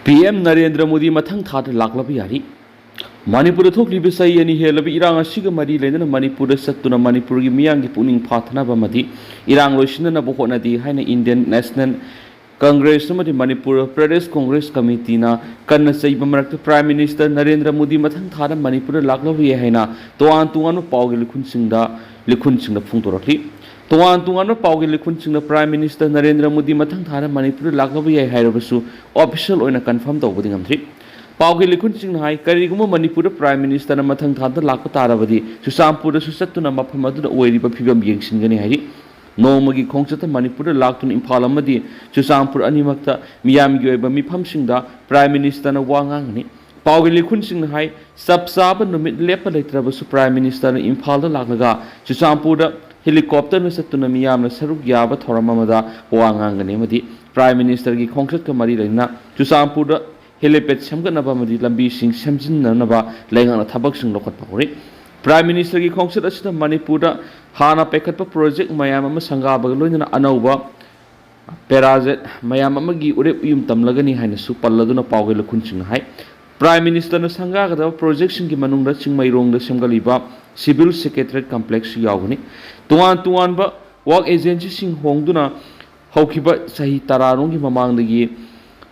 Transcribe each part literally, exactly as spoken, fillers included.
P M Narendra Modi ꯃꯊꯪ ꯊꯥꯗ ꯂꯥꯛꯂꯕ ꯌꯥꯔꯤ꯫ ꯃꯅꯤꯄꯨꯔꯗ ꯊꯣꯛꯂꯤꯕ ꯆꯍꯤ ꯑꯅꯤ ꯍꯦꯜꯂꯕ ꯏꯔꯥꯡ ꯑꯁꯤꯒ ꯃꯔꯤ ꯂꯩꯅꯅ ꯃꯅꯤꯄꯨꯔꯗ ꯆꯠꯇꯨꯅ ꯃꯅꯤꯄꯨꯔꯒꯤ ꯃꯤꯌꯥꯝꯒꯤ ꯄꯨꯛꯅꯤꯡ ꯐꯥꯊꯅꯕ ꯑꯃꯗꯤ ꯏꯔꯥꯡ ꯂꯣꯏꯁꯤꯟꯅꯅꯕ ꯍꯣꯠꯅꯗꯦ ꯍꯥꯏꯅ ꯏꯟꯗꯤꯌꯟ ꯅꯦꯁꯅꯦꯜ ꯀꯪꯒ꯭ꯔꯦꯁ ꯑꯃꯗꯤ ꯃꯅꯤꯄꯨꯔ ꯄ꯭ꯔꯗꯦꯁ ꯀꯪꯒ꯭ꯔꯦꯁ ꯀꯃꯤꯇꯤꯅ ꯀꯟꯅ ꯆꯩꯕ ꯃꯔꯛꯇ, ꯄ꯭ꯔꯥꯏꯝ ꯃꯤꯅꯤꯁꯇꯔ ꯅꯔꯦꯟꯗ꯭ꯔ ꯃꯣꯗꯤ ꯃꯊꯪ ꯊꯥꯗ ꯃꯅꯤꯄꯨꯔꯗ ꯂꯥꯛꯂꯕ ꯌꯥꯏ ꯍꯥꯏꯅ ꯇꯣꯉꯥꯟ ꯇꯣꯉꯥꯟꯕ ꯄꯥꯎꯒꯤ ꯂꯤꯈꯨꯟꯁꯤꯡꯗ ꯂꯤꯈꯨꯟꯁꯤꯡꯅ ꯐꯣꯡꯗꯣꯔꯛꯂꯤ꯫ ꯇꯣꯉꯥꯟ ꯇꯣꯉꯥꯟꯕ ꯄꯥꯎꯒꯤ ꯂꯤꯈꯨꯟꯁꯤꯡꯅ ꯄ꯭ꯔꯥꯏꯝ ꯃꯤꯅꯤꯁꯇꯔ ꯅꯔꯦꯟꯗ꯭ꯔ ꯃꯣꯗꯤ ꯃꯊꯪ ꯊꯥꯗ ꯃꯅꯤꯄꯨꯔꯗ ꯂꯥꯛꯂꯕ ꯌꯥꯏ ꯍꯥꯏꯔꯕꯁꯨ, ꯑꯣꯐꯤꯁꯤꯌꯦꯜ ꯑꯣꯏꯅ ꯀꯟꯐꯥꯔꯝ ꯇꯧꯕꯗꯤ ꯉꯝꯗ꯭ꯔꯤ꯫ ꯄꯥꯎꯒꯤ ꯂꯤꯈꯨꯟꯁꯤꯡꯅ ꯍꯥꯏ, ꯀꯔꯤꯒꯨꯝꯕ ꯃꯅꯤꯄꯨꯔꯗ ꯄ꯭ꯔꯥꯏꯝ ꯃꯤꯅꯤꯁꯇꯔꯅ ꯃꯊꯪ ꯊꯥꯗ ꯂꯥꯛꯄ ꯇꯥꯔꯕꯗꯤ, ꯆꯨꯔꯆꯥꯟꯄꯨꯔꯗꯁꯨ ꯆꯠꯇꯨꯅ ꯃꯐꯝ ꯑꯗꯨꯗ ꯑꯣꯏꯔꯤꯕ ꯐꯤꯕꯝ ꯌꯦꯡꯁꯤꯟꯒꯅꯤ ꯍꯥꯏꯔꯤ꯫ ꯅꯣꯡꯃꯒꯤ ꯈꯣꯡꯆꯠꯇ ꯃꯅꯤꯄꯨꯔꯗ ꯂꯥꯛꯇꯨꯅ ꯏꯝꯐꯥꯜ ꯑꯃꯗꯤ ꯆꯨꯔꯆꯥꯟꯄꯨꯔ ꯑꯅꯤꯃꯛꯇ ꯃꯤꯌꯥꯝꯒꯤ ꯑꯣꯏꯕ ꯃꯤꯐꯝꯁꯤꯡꯗ ꯄ꯭ꯔꯥꯏꯝ ꯃꯤꯅꯤꯁꯇꯔꯅ ꯋꯥ ꯉꯥꯡꯒꯅꯤ꯫ ꯄꯥꯎꯒꯤ ꯂꯤꯈꯨꯟꯁꯤꯡꯅ ꯍꯥꯏ, ꯆꯞ ꯆꯥꯕ ꯅꯨꯃꯤꯠ ꯂꯦꯞꯄ ꯂꯩꯇ꯭ꯔꯕꯁꯨ ꯄ꯭ꯔꯥꯏꯝ ꯃꯤꯅꯤꯁꯇꯔꯅ ꯏꯝꯐꯥꯜꯗ ꯂꯥꯛꯂꯒ ꯆꯨꯔꯆꯥꯟꯄꯨꯔꯗ ꯍꯦꯂꯤꯀꯣꯞꯇꯔꯅ ꯆꯠꯇꯨꯅ ꯃꯤꯌꯥꯝꯅ ꯁꯔꯨꯛ ꯌꯥꯕ ꯊꯧꯔꯝ ꯑꯃꯗ ꯋꯥ ꯉꯥꯡꯒꯅꯤ ꯑꯃꯗꯤ ꯄ꯭ꯔꯥꯏꯝ ꯃꯤꯅꯤꯁꯇꯔꯒꯤ ꯈꯣꯡꯆꯠꯀ ꯃꯔꯤ ꯂꯩꯅꯅ ꯆꯨꯔꯆꯥꯟꯄꯨꯔꯗ ꯍꯦꯂꯤꯄꯦꯗ ꯁꯦꯝꯒꯠꯅꯕ ꯑꯃꯗꯤ ꯂꯝꯕꯤꯁꯤꯡ ꯁꯦꯝꯖꯤꯟꯅꯅꯕ ꯂꯩꯉꯥꯛꯅ ꯊꯕꯛꯁꯤꯡ ꯂꯧꯈꯠꯄ ꯍꯧꯔꯤ꯫ ꯄ꯭ꯔꯥꯏꯝ ꯃꯤꯅꯤꯁꯇꯔꯒꯤ ꯈꯣꯡꯆꯠ ꯑꯁꯤꯗ ꯃꯅꯤꯄꯨꯔꯗ ꯍꯥꯟꯅ ꯄꯥꯏꯈꯠꯄ ꯄ꯭ꯔꯣꯖꯦꯛ ꯃꯌꯥꯝ ꯑꯃ ꯁꯪꯒꯥꯕꯒ ꯂꯣꯏꯅꯅ ꯑꯅꯧꯕ ꯄꯦꯔꯥꯖꯦꯠ ꯃꯌꯥꯝ ꯑꯃꯒꯤ ꯎꯔꯦꯞ ꯎꯌꯨꯝ ꯇꯝꯂꯒꯅꯤ ꯍꯥꯏꯅꯁꯨ ꯄꯜꯂꯗꯨꯅ ꯄꯥꯎꯒꯤ ꯂꯤꯈꯨꯟꯁꯤꯡꯅ ꯍꯥꯏ꯫ ꯄ꯭ꯔꯥꯏꯝ ꯃꯤꯅꯤꯁꯇꯔꯅ ꯁꯪꯒꯥꯒꯗꯕ ꯄ꯭ꯔꯣꯖꯦꯛꯁꯤꯡꯒꯤ ꯃꯅꯨꯡꯗ ꯆꯤꯡꯃꯩꯔꯣꯡꯗ ꯁꯦꯝꯒꯠꯂꯤꯕ ꯁꯤꯚꯤꯜ ꯁꯦꯀ꯭ꯔꯦꯇꯔꯤꯌꯦꯠ ꯀꯝꯄ꯭ꯂꯦꯛꯁꯁꯨ ꯌꯥꯎꯒꯅꯤ꯫ ꯇꯣꯉꯥꯟ ꯇꯣꯉꯥꯟꯕ ꯋꯥꯔꯛ ꯑꯦꯖꯦꯟꯁꯤꯁꯤꯡ ꯍꯣꯡꯗꯨꯅ ꯍꯧꯈꯤꯕ ꯆꯍꯤ ꯇꯔꯥꯔꯣꯝꯒꯤ ꯃꯃꯥꯡꯗꯒꯤ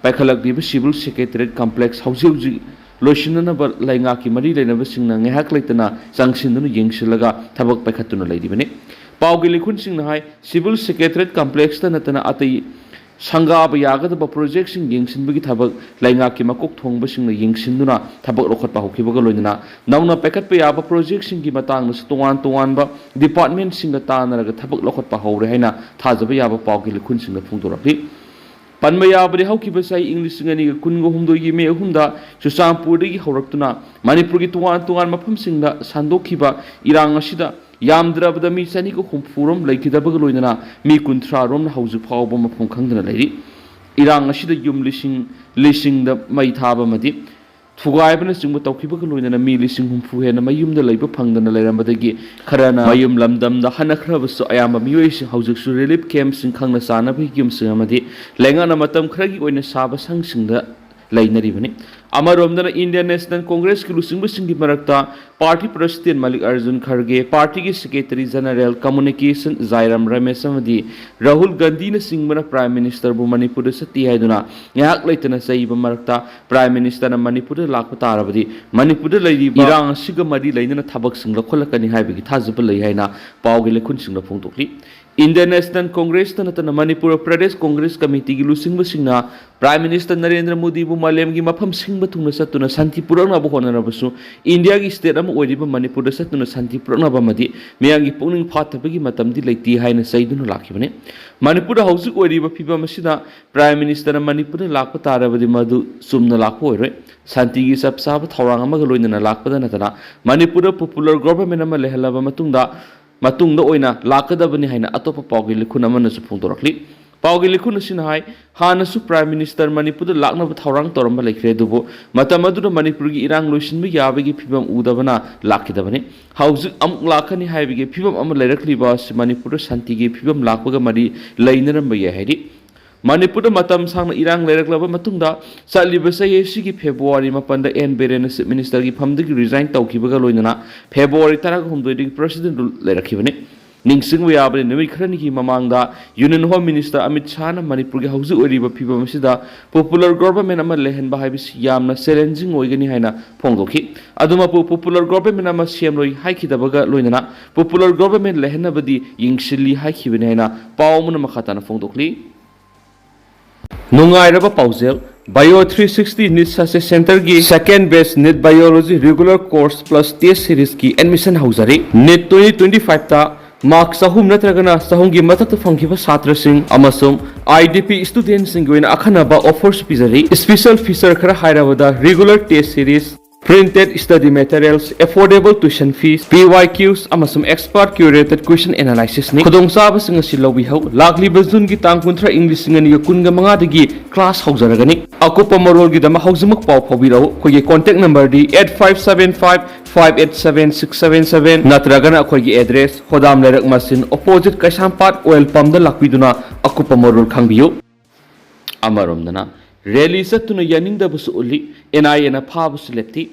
ꯄꯥꯏꯈꯠꯂꯛꯂꯤꯕ ꯁꯤꯚꯤꯜ ꯁꯦꯀ꯭ꯔꯦꯇꯔꯤꯌꯦꯠ ꯀꯝꯄ꯭ꯂꯦꯛꯁ ꯍꯧꯖꯤꯛ ꯍꯧꯖꯤꯛ ꯂꯣꯏꯁꯤꯟꯅꯅꯕ ꯂꯩꯉꯥꯛꯀꯤ ꯃꯔꯤ ꯂꯩꯅꯕꯁꯤꯡꯅ ꯉꯥꯏꯍꯥꯛ ꯂꯩꯇꯅ ꯆꯪꯁꯤꯟꯗꯨꯅ ꯌꯦꯡꯁꯤꯜꯂꯒ ꯊꯕꯛ ꯄꯥꯏꯈꯠꯇꯨꯅ ꯂꯩꯔꯤꯕꯅꯤ꯫ ꯄꯥꯎꯒꯤ ꯂꯤꯈꯨꯟꯁꯤꯡꯅ ꯍꯥꯏ, ꯁꯤꯚꯤꯜ ꯁꯦꯀ꯭ꯔꯦꯇꯔꯤꯌꯦꯠ ꯀꯝꯄ꯭ꯂꯦꯛꯁꯇ ꯅꯠꯇꯅ ꯑꯇꯩ ꯁꯪꯒꯥꯕ ꯌꯥꯒꯗꯕ ꯄ꯭ꯔꯣꯖꯦꯛꯁꯤꯡ ꯌꯦꯡꯁꯤꯟꯕꯒꯤ ꯊꯕꯛ ꯂꯩꯉꯥꯛꯀꯤ ꯃꯀꯣꯛ ꯊꯣꯡꯕꯁꯤꯡꯅ ꯌꯦꯡꯁꯤꯟꯗꯨꯅ ꯊꯕꯛ ꯂꯧꯈꯠꯄ ꯍꯧꯈꯤꯕꯒ ꯂꯣꯏꯅꯅ ꯅꯧꯅ ꯄꯥꯏꯈꯠꯄ ꯌꯥꯕ ꯄ꯭ꯔꯣꯖꯦꯛꯁꯤꯡꯒꯤ ꯃꯇꯥꯡꯗꯁꯨ ꯇꯣꯉꯥꯟ ꯇꯣꯉꯥꯟꯕ ꯗꯤꯄꯥꯔꯠꯃꯦꯟꯁꯤꯡꯒ ꯇꯥꯟꯅꯔꯒ ꯊꯕꯛ ꯂꯧꯈꯠꯄ ꯍꯧꯔꯦ ꯍꯥꯏꯅ ꯊꯥꯖꯕ ꯌꯥꯕ ꯄꯥꯎꯒꯤ ꯂꯤꯈꯨꯟꯁꯤꯡꯅ ꯐꯣꯡꯗꯣꯔꯛꯂꯤ꯫ ꯄꯟꯕ ꯌꯥꯕꯗꯤ, ꯍꯧꯈꯤꯕ ꯆꯍꯤ ꯏꯪ ꯂꯤꯁꯤꯡ ꯑꯅꯤꯒ ꯀꯨꯟꯒ ꯍꯨꯝꯗꯣꯏꯒꯤ ꯃꯦ ꯑꯍꯨꯝꯗ ꯆꯨꯔꯆꯥꯟꯄꯨꯔꯗꯒꯤ ꯍꯧꯔꯛꯇꯨꯅ ꯃꯅꯤꯄꯨꯔꯒꯤ ꯇꯣꯉꯥꯟ ꯇꯣꯉꯥꯟꯕ ꯃꯐꯝꯁꯤꯡꯗ ꯁꯟꯗꯣꯛꯈꯤꯕ ꯏꯔꯥꯡ ꯑꯁꯤꯗ ꯌꯥꯝꯗ꯭ꯔꯕꯗ ꯃꯤ ꯆꯅꯤꯒ ꯍꯨꯝꯐꯨ ꯔꯣꯝ ꯂꯩꯈꯤꯗꯕꯒ ꯂꯣꯏꯅꯅ ꯃꯤ ꯀꯨꯟꯊ꯭ꯔꯥ ꯔꯣꯝꯅ ꯍꯧꯖꯤꯛ ꯐꯥꯎꯕ ꯃꯐꯝ ꯈꯪꯗꯅ ꯂꯩꯔꯤ꯫ ꯏꯔꯥꯡ ꯑꯁꯤꯗ ꯌꯨꯝ ꯂꯤꯁꯤꯡ ꯂꯤꯁꯤꯡꯗ ꯃꯩ ꯊꯥꯕ ꯑꯃꯗꯤ ꯊꯨꯒꯥꯏꯕꯅꯆꯤꯡꯕ ꯇꯧꯈꯤꯕꯒ ꯂꯣꯏꯅꯅ ꯃꯤ ꯂꯤꯁꯤꯡ ꯍꯨꯝꯐꯨ ꯍꯦꯟꯅ ꯃꯌꯨꯝꯗ ꯂꯩꯕ ꯐꯪꯗꯅ ꯂꯩꯔꯝꯕꯗꯒꯤ ꯈꯔꯅ ꯃꯌꯨꯝ ꯂꯝꯗꯝꯗ ꯍꯟꯅꯈ꯭ꯔꯕꯁꯨ, ꯑꯌꯥꯝꯕ ꯃꯤꯑꯣꯏꯁꯤꯡ ꯍꯧꯖꯤꯛꯁꯨ ꯔꯤꯂꯤꯐ ꯀꯦꯝꯞꯁꯤꯡ, ꯈꯪꯅ ꯆꯥꯅꯕꯒꯤ ꯌꯨꯝꯁꯤꯡ ꯑꯃꯗꯤ ꯂꯩꯉꯥꯛꯅ ꯃꯇꯝ ꯈꯔꯒꯤ ꯑꯣꯏꯅ ꯁꯥꯕ ꯁꯪꯁꯤꯡꯗ ꯂꯩꯅꯔꯤꯕꯅꯤ꯫ ꯑꯃꯔꯣꯝꯗꯅ Indian National Congressꯀꯤ ꯂꯨꯆꯤꯡꯕꯁꯤꯡꯒꯤ ꯃꯔꯛꯇ party president Mallikarjun Kharge, partyꯒꯤ secretary general communication Jairam Ramesh ꯑꯃꯗꯤ ꯔꯥꯍꯨꯜ ꯒꯥꯟꯙꯤꯅꯆꯤꯡꯕꯅ Prime Ministerꯕꯨ ꯃꯅꯤꯄꯨꯔꯗ ꯆꯠꯇꯦ ꯍꯥꯏꯗꯨꯅ ꯉꯥꯏꯍꯥꯛ ꯂꯩꯇꯅ ꯆꯩꯕ ꯃꯔꯛꯇ, Prime Ministerꯅ ꯃꯅꯤꯄꯨꯔꯗ ꯂꯥꯛꯄ ꯇꯥꯔꯕꯗꯤ ꯃꯅꯤꯄꯨꯔꯗ ꯂꯩꯔꯤꯕ ꯏꯔꯥꯡ ꯑꯁꯤꯒ ꯃꯔꯤ ꯂꯩꯅꯅ ꯊꯕꯛꯁꯤꯡ ꯂꯧꯈꯠꯂꯛꯀꯅꯤ ꯍꯥꯏꯕꯒꯤ ꯊꯥꯖꯕ ꯂꯩ ꯍꯥꯏꯅ ꯄꯥꯎꯒꯤ ꯂꯩꯈꯨꯟꯁꯤꯡꯅ ꯐꯣꯡꯗꯣꯛꯂꯤ꯫ Indian National Congressꯇ ꯅꯠꯇꯅ ꯃꯅꯤꯄꯨꯔ ꯄ꯭ꯔꯗꯦꯁ ꯀꯣꯡꯒ꯭ꯔꯦꯁ ꯀꯃꯤꯇꯤꯒꯤ ꯂꯨꯆꯤꯡꯕꯁꯤꯡꯅ Prime Minister ꯅꯔꯦꯟꯗ꯭ꯔ ꯃꯣꯗꯤꯕꯨ ꯃꯥꯂꯦꯝꯒꯤ ꯃꯐꯝ ꯁꯤꯟꯕ ꯊꯨꯡꯅ ꯆꯠꯇꯨꯅ ꯁꯥꯟꯇꯤ ꯄꯨꯔꯛꯅꯕ ꯍꯣꯠꯅꯔꯕꯁꯨ, ꯏꯟꯗꯤꯌꯥꯒꯤ state ꯑꯃ ꯑꯣꯏꯔꯤꯕ ꯃꯅꯤꯄꯨꯔꯗ ꯆꯠꯇꯨꯅ ꯁꯥꯟꯇꯤ ꯄꯨꯔꯛꯅꯕ ꯑꯃꯗꯤ ꯃꯤꯌꯥꯝꯒꯤ ꯄꯨꯛꯅꯤꯡ ꯐꯥꯊꯕꯒꯤ ꯃꯇꯝꯗꯤ ꯂꯩꯇꯦ ꯍꯥꯏꯅ ꯆꯩꯗꯨꯅ ꯂꯥꯛꯈꯤꯕꯅꯤ꯫ ꯃꯅꯤꯄꯨꯔꯗ ꯍꯧꯖꯤꯛ ꯑꯣꯏꯔꯤꯕ ꯐꯤꯕꯝ ꯑꯁꯤꯗ Prime Ministerꯅ ꯃꯅꯤꯄꯨꯔꯗ ꯂꯥꯛꯄ ꯇꯥꯔꯕꯗꯤ ꯃꯗꯨ ꯆꯨꯝꯅ ꯂꯥꯛꯄ ꯑꯣꯏꯔꯣꯏ꯫ ꯁꯥꯟꯇꯤꯒꯤ ꯆꯞ ꯆꯥꯕ ꯊꯧꯔꯥꯡ ꯑꯃꯒ ꯂꯣꯏꯅꯅ ꯂꯥꯛꯄꯗ ꯅꯠꯇꯅ ꯃꯅꯤꯄꯨꯔꯗ popular government ꯑꯃ ꯂꯩꯍꯜꯂꯕ ꯃꯇꯨꯡꯗ ꯃꯇꯨꯡꯗ ꯑꯣꯏꯅ ꯂꯥꯛꯀꯗꯕꯅꯤ ꯍꯥꯏꯅ ꯑꯇꯣꯞꯄ ꯄꯥꯎꯒꯤ ꯂꯤꯈꯨꯟ ꯑꯃꯅꯁꯨ ꯐꯣꯡꯗꯣꯔꯛꯂꯤ꯫ ꯄꯥꯎꯒꯤ ꯂꯤꯈꯨꯟ ꯑꯁꯤꯅ ꯍꯥꯏ, ꯍꯥꯟꯅꯁꯨ Prime Minister ꯃꯅꯤꯄꯨꯔꯗ ꯂꯥꯛꯅꯕ ꯊꯧꯔꯥꯡ ꯇꯧꯔꯝꯕ ꯂꯩꯈ꯭ꯔꯦ, ꯑꯗꯨꯕꯨ ꯃꯇꯝ ꯑꯗꯨꯗ ꯃꯅꯤꯄꯨꯔꯒꯤ ꯏꯔꯥꯡ ꯂꯣꯏꯁꯤꯟꯕ ꯌꯥꯕꯒꯤ ꯐꯤꯕꯝ ꯎꯗꯕꯅ ꯂꯥꯛꯈꯤꯗꯕꯅꯤ꯫ ꯍꯧꯖꯤꯛ ꯑꯃꯨꯛ ꯂꯥꯛꯀꯅꯤ ꯍꯥꯏꯕꯒꯤ ꯐꯤꯕꯝ ꯑꯃ ꯂꯩꯔꯛꯂꯤꯕ ꯑꯁꯤ ꯃꯅꯤꯄꯨꯔꯗ ꯁꯥꯟꯇꯤꯒꯤ ꯐꯤꯕꯝ ꯂꯥꯛꯄꯒ ꯃꯔꯤ ꯂꯩꯅꯔꯝꯕ ꯌꯥꯏ ꯍꯥꯏꯔꯤ꯫ ꯃꯅꯤꯄꯨꯔꯗ ꯃꯇꯝ ꯁꯥꯡꯅ ꯏꯔꯥꯡ ꯂꯩꯔꯛꯂꯕ ꯃꯇꯨꯡꯗ, ꯆꯠꯂꯤꯕ ꯆꯍꯤ ꯑꯁꯤꯒꯤ February ꯃꯥꯄꯟꯗ ꯑꯦꯟ ꯕꯤꯔꯦꯟꯅ Chief Ministerꯒꯤ ꯐꯝꯗꯒꯤ resign ꯇꯧꯈꯤꯕꯒ ꯂꯣꯏꯅꯅ February ꯇꯔꯥꯍꯨꯝꯗꯣꯏꯗꯒꯤ President Rule ꯂꯩꯔꯛꯈꯤꯕꯅꯤ꯫ ꯅꯤꯡꯁꯤꯡꯕ ꯌꯥꯕꯗꯤ, ꯅꯨꯃꯤꯠ ꯈꯔꯅꯤꯒꯤ ꯃꯃꯥꯡꯗ Union Home Minister ꯑꯃꯤꯠ ꯁꯥꯍꯅ ꯃꯅꯤꯄꯨꯔꯒꯤ ꯍꯧꯖꯤꯛ ꯑꯣꯏꯔꯤꯕ ꯐꯤꯕꯝ ꯑꯁꯤꯗ popular government ꯑꯃ ꯂꯩꯍꯟꯕ ꯍꯥꯏꯕꯁꯤ ꯌꯥꯝꯅ challenging ꯑꯣꯏꯒꯅꯤ ꯍꯥꯏꯅ ꯐꯣꯡꯗꯣꯛꯈꯤ꯫ ꯑꯗꯨꯃꯛꯄꯨ popular government ꯑꯃ ꯁꯦꯝꯂꯣꯏ ꯍꯥꯏꯈꯤꯗꯕꯒ ꯂꯣꯏꯅꯅ popular government ꯂꯩꯍꯟꯅꯕꯗꯤ ꯌꯦꯡꯁꯤꯜꯂꯤ ꯍꯥꯏꯈꯤꯕꯅꯤ ꯍꯥꯏꯅ ꯄꯥꯎ ꯑꯃꯅ ꯃꯈꯥ ꯇꯥꯅ ꯐꯣꯡꯗꯣꯛꯂꯤ꯫ ꯅꯨꯡꯉꯥꯏꯔꯕ ꯄꯥꯎꯖꯦꯜ, Bio three sixty NEET Success Centreꯒꯤ second batch NEET Biology regular course plus test seriesꯀꯤ admission ꯍꯧꯖꯔꯤ꯫ NEET twenty twenty fiveꯇ mark ꯆꯍꯨꯝ ꯅꯠꯇ꯭ꯔꯒꯅ ꯆꯍꯨꯝꯒꯤ ꯃꯊꯛꯇ ꯐꯪꯈꯤꯕ ꯁꯥꯇ꯭ꯔꯁꯤꯡ ꯑꯃꯁꯨꯡ IDP studentꯁꯤꯡꯒꯤ ꯑꯣꯏꯅ ꯑꯈꯟꯅꯕ offerꯁꯨ ꯄꯤꯖꯔꯤ꯫ Special feature ꯈꯔ ꯍꯥꯏꯔꯕꯗ regular test series, printed study materials, affordable tuition fees, PYQs ꯑꯃꯁꯨꯡ expert curated question analysisꯅꯤ꯫ ꯈꯨꯗꯣꯡꯆꯥꯕꯁꯤꯡ ꯑꯁꯤ ꯂꯧꯕꯤꯍꯧ꯫ ꯂꯥꯛꯂꯤꯕ Juneꯒꯤ ꯇꯥꯡ ꯀꯨꯟꯊ꯭ꯔꯥ, ꯏꯪ ꯂꯤꯁꯤꯡ ꯑꯅꯤꯒ ꯀꯨꯟꯒ ꯃꯉꯥꯗꯒꯤ class ꯍꯧꯖꯔꯒꯅꯤ꯫ ꯑꯀꯨꯞꯄ ꯃꯔꯣꯜꯒꯤꯗꯃꯛ ꯍꯧꯖꯤꯛꯃꯛ ꯄꯥꯎ ꯐꯥꯎꯕꯤꯔꯛꯎ꯫ ꯑꯩꯈꯣꯏꯒꯤ contact numberꯗꯤ eight five seven five five eight seven six seven seven ꯅꯠꯇ꯭ꯔꯒꯅ ꯑꯩꯈꯣꯏꯒꯤ address, ꯍꯣꯗꯥꯝ ꯂꯩꯔꯛ ꯃꯆꯤꯟ opposite ꯀꯩꯁꯥꯝꯄꯥꯠ oil pumpꯗ ꯂꯥꯛꯄꯤꯗꯨꯅ ꯑꯀꯨꯞꯄ ꯃꯔꯣꯜ ꯈꯪꯕꯤꯌꯨ꯫ ꯑꯃꯔꯣꯝꯗꯅ, ꯔꯦꯂꯤ ꯆꯠꯇꯨꯅ ꯌꯥꯅꯤꯡꯗꯕꯁꯨ ꯎꯠꯂꯤ꯫ ꯑꯦꯟ ꯑꯥꯏ ꯑꯦꯅ ꯐꯥꯕꯁꯨ ꯂꯦꯞꯇꯦ꯫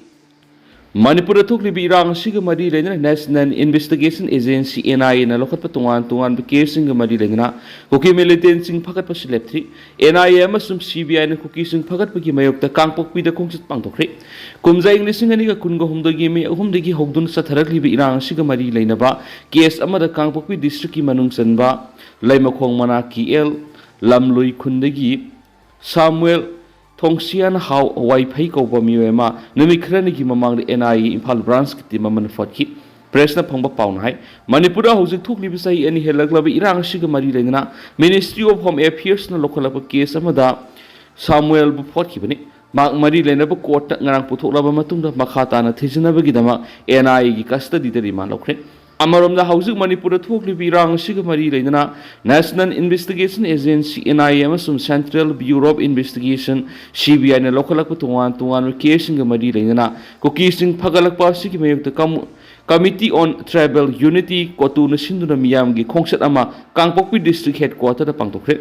ꯃꯅꯤꯄꯨꯔꯗ ꯊꯣꯛꯂꯤꯕ ꯏꯔꯥꯡ ꯑꯁꯤꯒ ꯃꯔꯤ ꯂꯩꯅꯅ National Investigation Agency, ꯑꯦꯟ ꯑꯥꯏ ꯑꯦꯅ ꯂꯧꯈꯠꯄ ꯇꯣꯉꯥꯟ ꯇꯣꯉꯥꯟꯕ ꯀꯦꯁꯁꯤꯡꯒ ꯃꯔꯤ ꯂꯩꯅꯅ ꯀꯨꯀꯤ ꯃꯤꯂꯤꯇꯦꯟꯁꯤꯡ ꯐꯒꯠꯄꯁꯨ ꯂꯦꯞꯇ꯭ꯔꯤ꯫ ꯑꯦꯟ ꯑꯥꯏ ꯑꯦ ꯑꯃꯁꯨꯡ ꯁꯤ ꯕꯤ ꯑꯥꯏꯅ ꯀꯨꯀꯤꯁꯤꯡ ꯐꯒꯠꯄꯒꯤ ꯃꯥꯌꯣꯛꯇ ꯀꯥꯡꯄꯣꯛꯄꯤꯗ ꯈꯣꯡꯆꯠ ꯄꯥꯡꯊꯣꯛꯈ꯭ꯔꯦ꯫ ꯀꯨꯝꯖꯥ ꯏꯪ ꯂꯤꯁꯤꯡ ꯑꯅꯤꯒ ꯀꯨꯟꯒ ꯍꯨꯝꯗꯣꯏꯒꯤ ꯃꯦ ꯑꯍꯨꯝꯗꯒꯤ ꯍꯧꯗꯨꯅ ꯆꯠꯊꯔꯛꯂꯤꯕ ꯏꯔꯥꯡ ꯑꯁꯤꯒ ꯃꯔꯤ ꯂꯩꯅꯕ ꯀꯦꯁ ꯑꯃꯗ ꯀꯥꯡꯄꯣꯛꯄꯤ ꯗꯤꯁꯇ꯭ꯔꯤꯛꯀꯤ ꯃꯅꯨꯡ ꯆꯟꯕ ꯂꯩꯃꯈꯣꯡ ꯃꯅꯥꯛꯀꯤ ꯑꯦꯜ ꯂꯝꯂꯣꯏ ꯈꯨꯟꯗꯒꯤ ꯁꯥꯃꯨꯑꯦꯜ ꯊꯣꯡꯁꯤꯌꯥꯟ ꯍꯥꯎ ꯋꯥꯏꯐꯩ ꯀꯧꯕ ꯃꯤꯑꯣꯏ ꯑꯃ ꯅꯨꯃꯤꯠ ꯈꯔꯅꯤꯒꯤ ꯃꯃꯥꯡꯗ ꯑꯦꯟ ꯑꯥꯏ ꯑꯦ ꯏꯝꯐꯥꯜ ꯕ꯭ꯔꯥꯟꯁꯀꯤ ꯇꯤꯝ ꯑꯃꯅ ꯐꯣꯠꯈꯤ꯫ ꯄ꯭ꯔꯦꯁꯅ ꯐꯪꯕ ꯄꯥꯎꯅ ꯍꯥꯏ, ꯃꯅꯤꯄꯨꯔꯗ ꯍꯧꯖꯤꯛ ꯊꯣꯛꯂꯤꯕ ꯆꯍꯤ ꯑꯅꯤ ꯍꯦꯜꯂꯛꯂꯕ ꯏꯔꯥꯡ ꯑꯁꯤꯒ ꯃꯔꯤ ꯂꯩꯅꯅ Ministry of Home Affairsꯅ ꯂꯧꯈꯠꯂꯛꯄ ꯀꯦꯁ ꯑꯃꯗ ꯁꯥꯃꯨꯑꯦꯜꯕꯨ ꯐꯣꯠꯈꯤꯕꯅꯤ꯫ ꯃꯍꯥꯛ ꯃꯔꯤ ꯂꯩꯅꯕ ꯀꯣꯔꯠꯇ ꯉꯔꯥꯡ ꯄꯨꯊꯣꯛꯂꯕ ꯃꯇꯨꯡꯗ ꯃꯈꯥ ꯇꯥꯅ ꯊꯤꯖꯤꯟꯅꯕꯒꯤꯗꯃꯛ ꯑꯦꯟ ꯑꯥꯏ ꯑꯦꯒꯤ ꯀꯁꯇꯗꯤꯗ ꯔꯤꯃꯥꯟ ꯂꯧꯈ꯭ꯔꯦ꯫ ꯑꯃꯔꯣꯝꯗ, ꯍꯧꯖꯤꯛ ꯃꯅꯤꯄꯨꯔꯗ ꯊꯣꯛꯂꯤꯕ ꯏꯔꯥꯡ ꯑꯁꯤꯒ ꯃꯔꯤ ꯂꯩꯅꯅ National Investigation Agency, N I A, ꯑꯃꯁꯨꯡ Central Bureau of Investigation, C B ꯑꯥꯏꯅ ꯂꯧꯈꯠꯂꯛꯄ ꯇꯣꯉꯥꯟ ꯇꯣꯉꯥꯟꯕ ꯀꯦꯁꯁꯤꯡꯒ ꯃꯔꯤ ꯂꯩꯅꯅ ꯀꯨꯀꯤꯁꯤꯡ ꯐꯒꯠꯂꯛꯄ ꯑꯁꯤꯒꯤ ꯃꯥꯌꯣꯛꯇ ꯀꯝ-, Committee on Tribal Unity, ꯀꯣꯇꯨꯅ ꯁꯤꯟꯗꯨꯅ ꯃꯤꯌꯥꯝꯒꯤ ꯈꯣꯡꯆꯠ ꯑꯃ ꯀꯥꯡꯄꯣꯛꯄꯤ ꯗꯤꯁꯇ꯭ꯔꯤꯛ ꯍꯦꯗꯀ꯭ꯋꯥꯇꯔꯗ ꯄꯥꯡꯊꯣꯛꯈ꯭ꯔꯦ꯫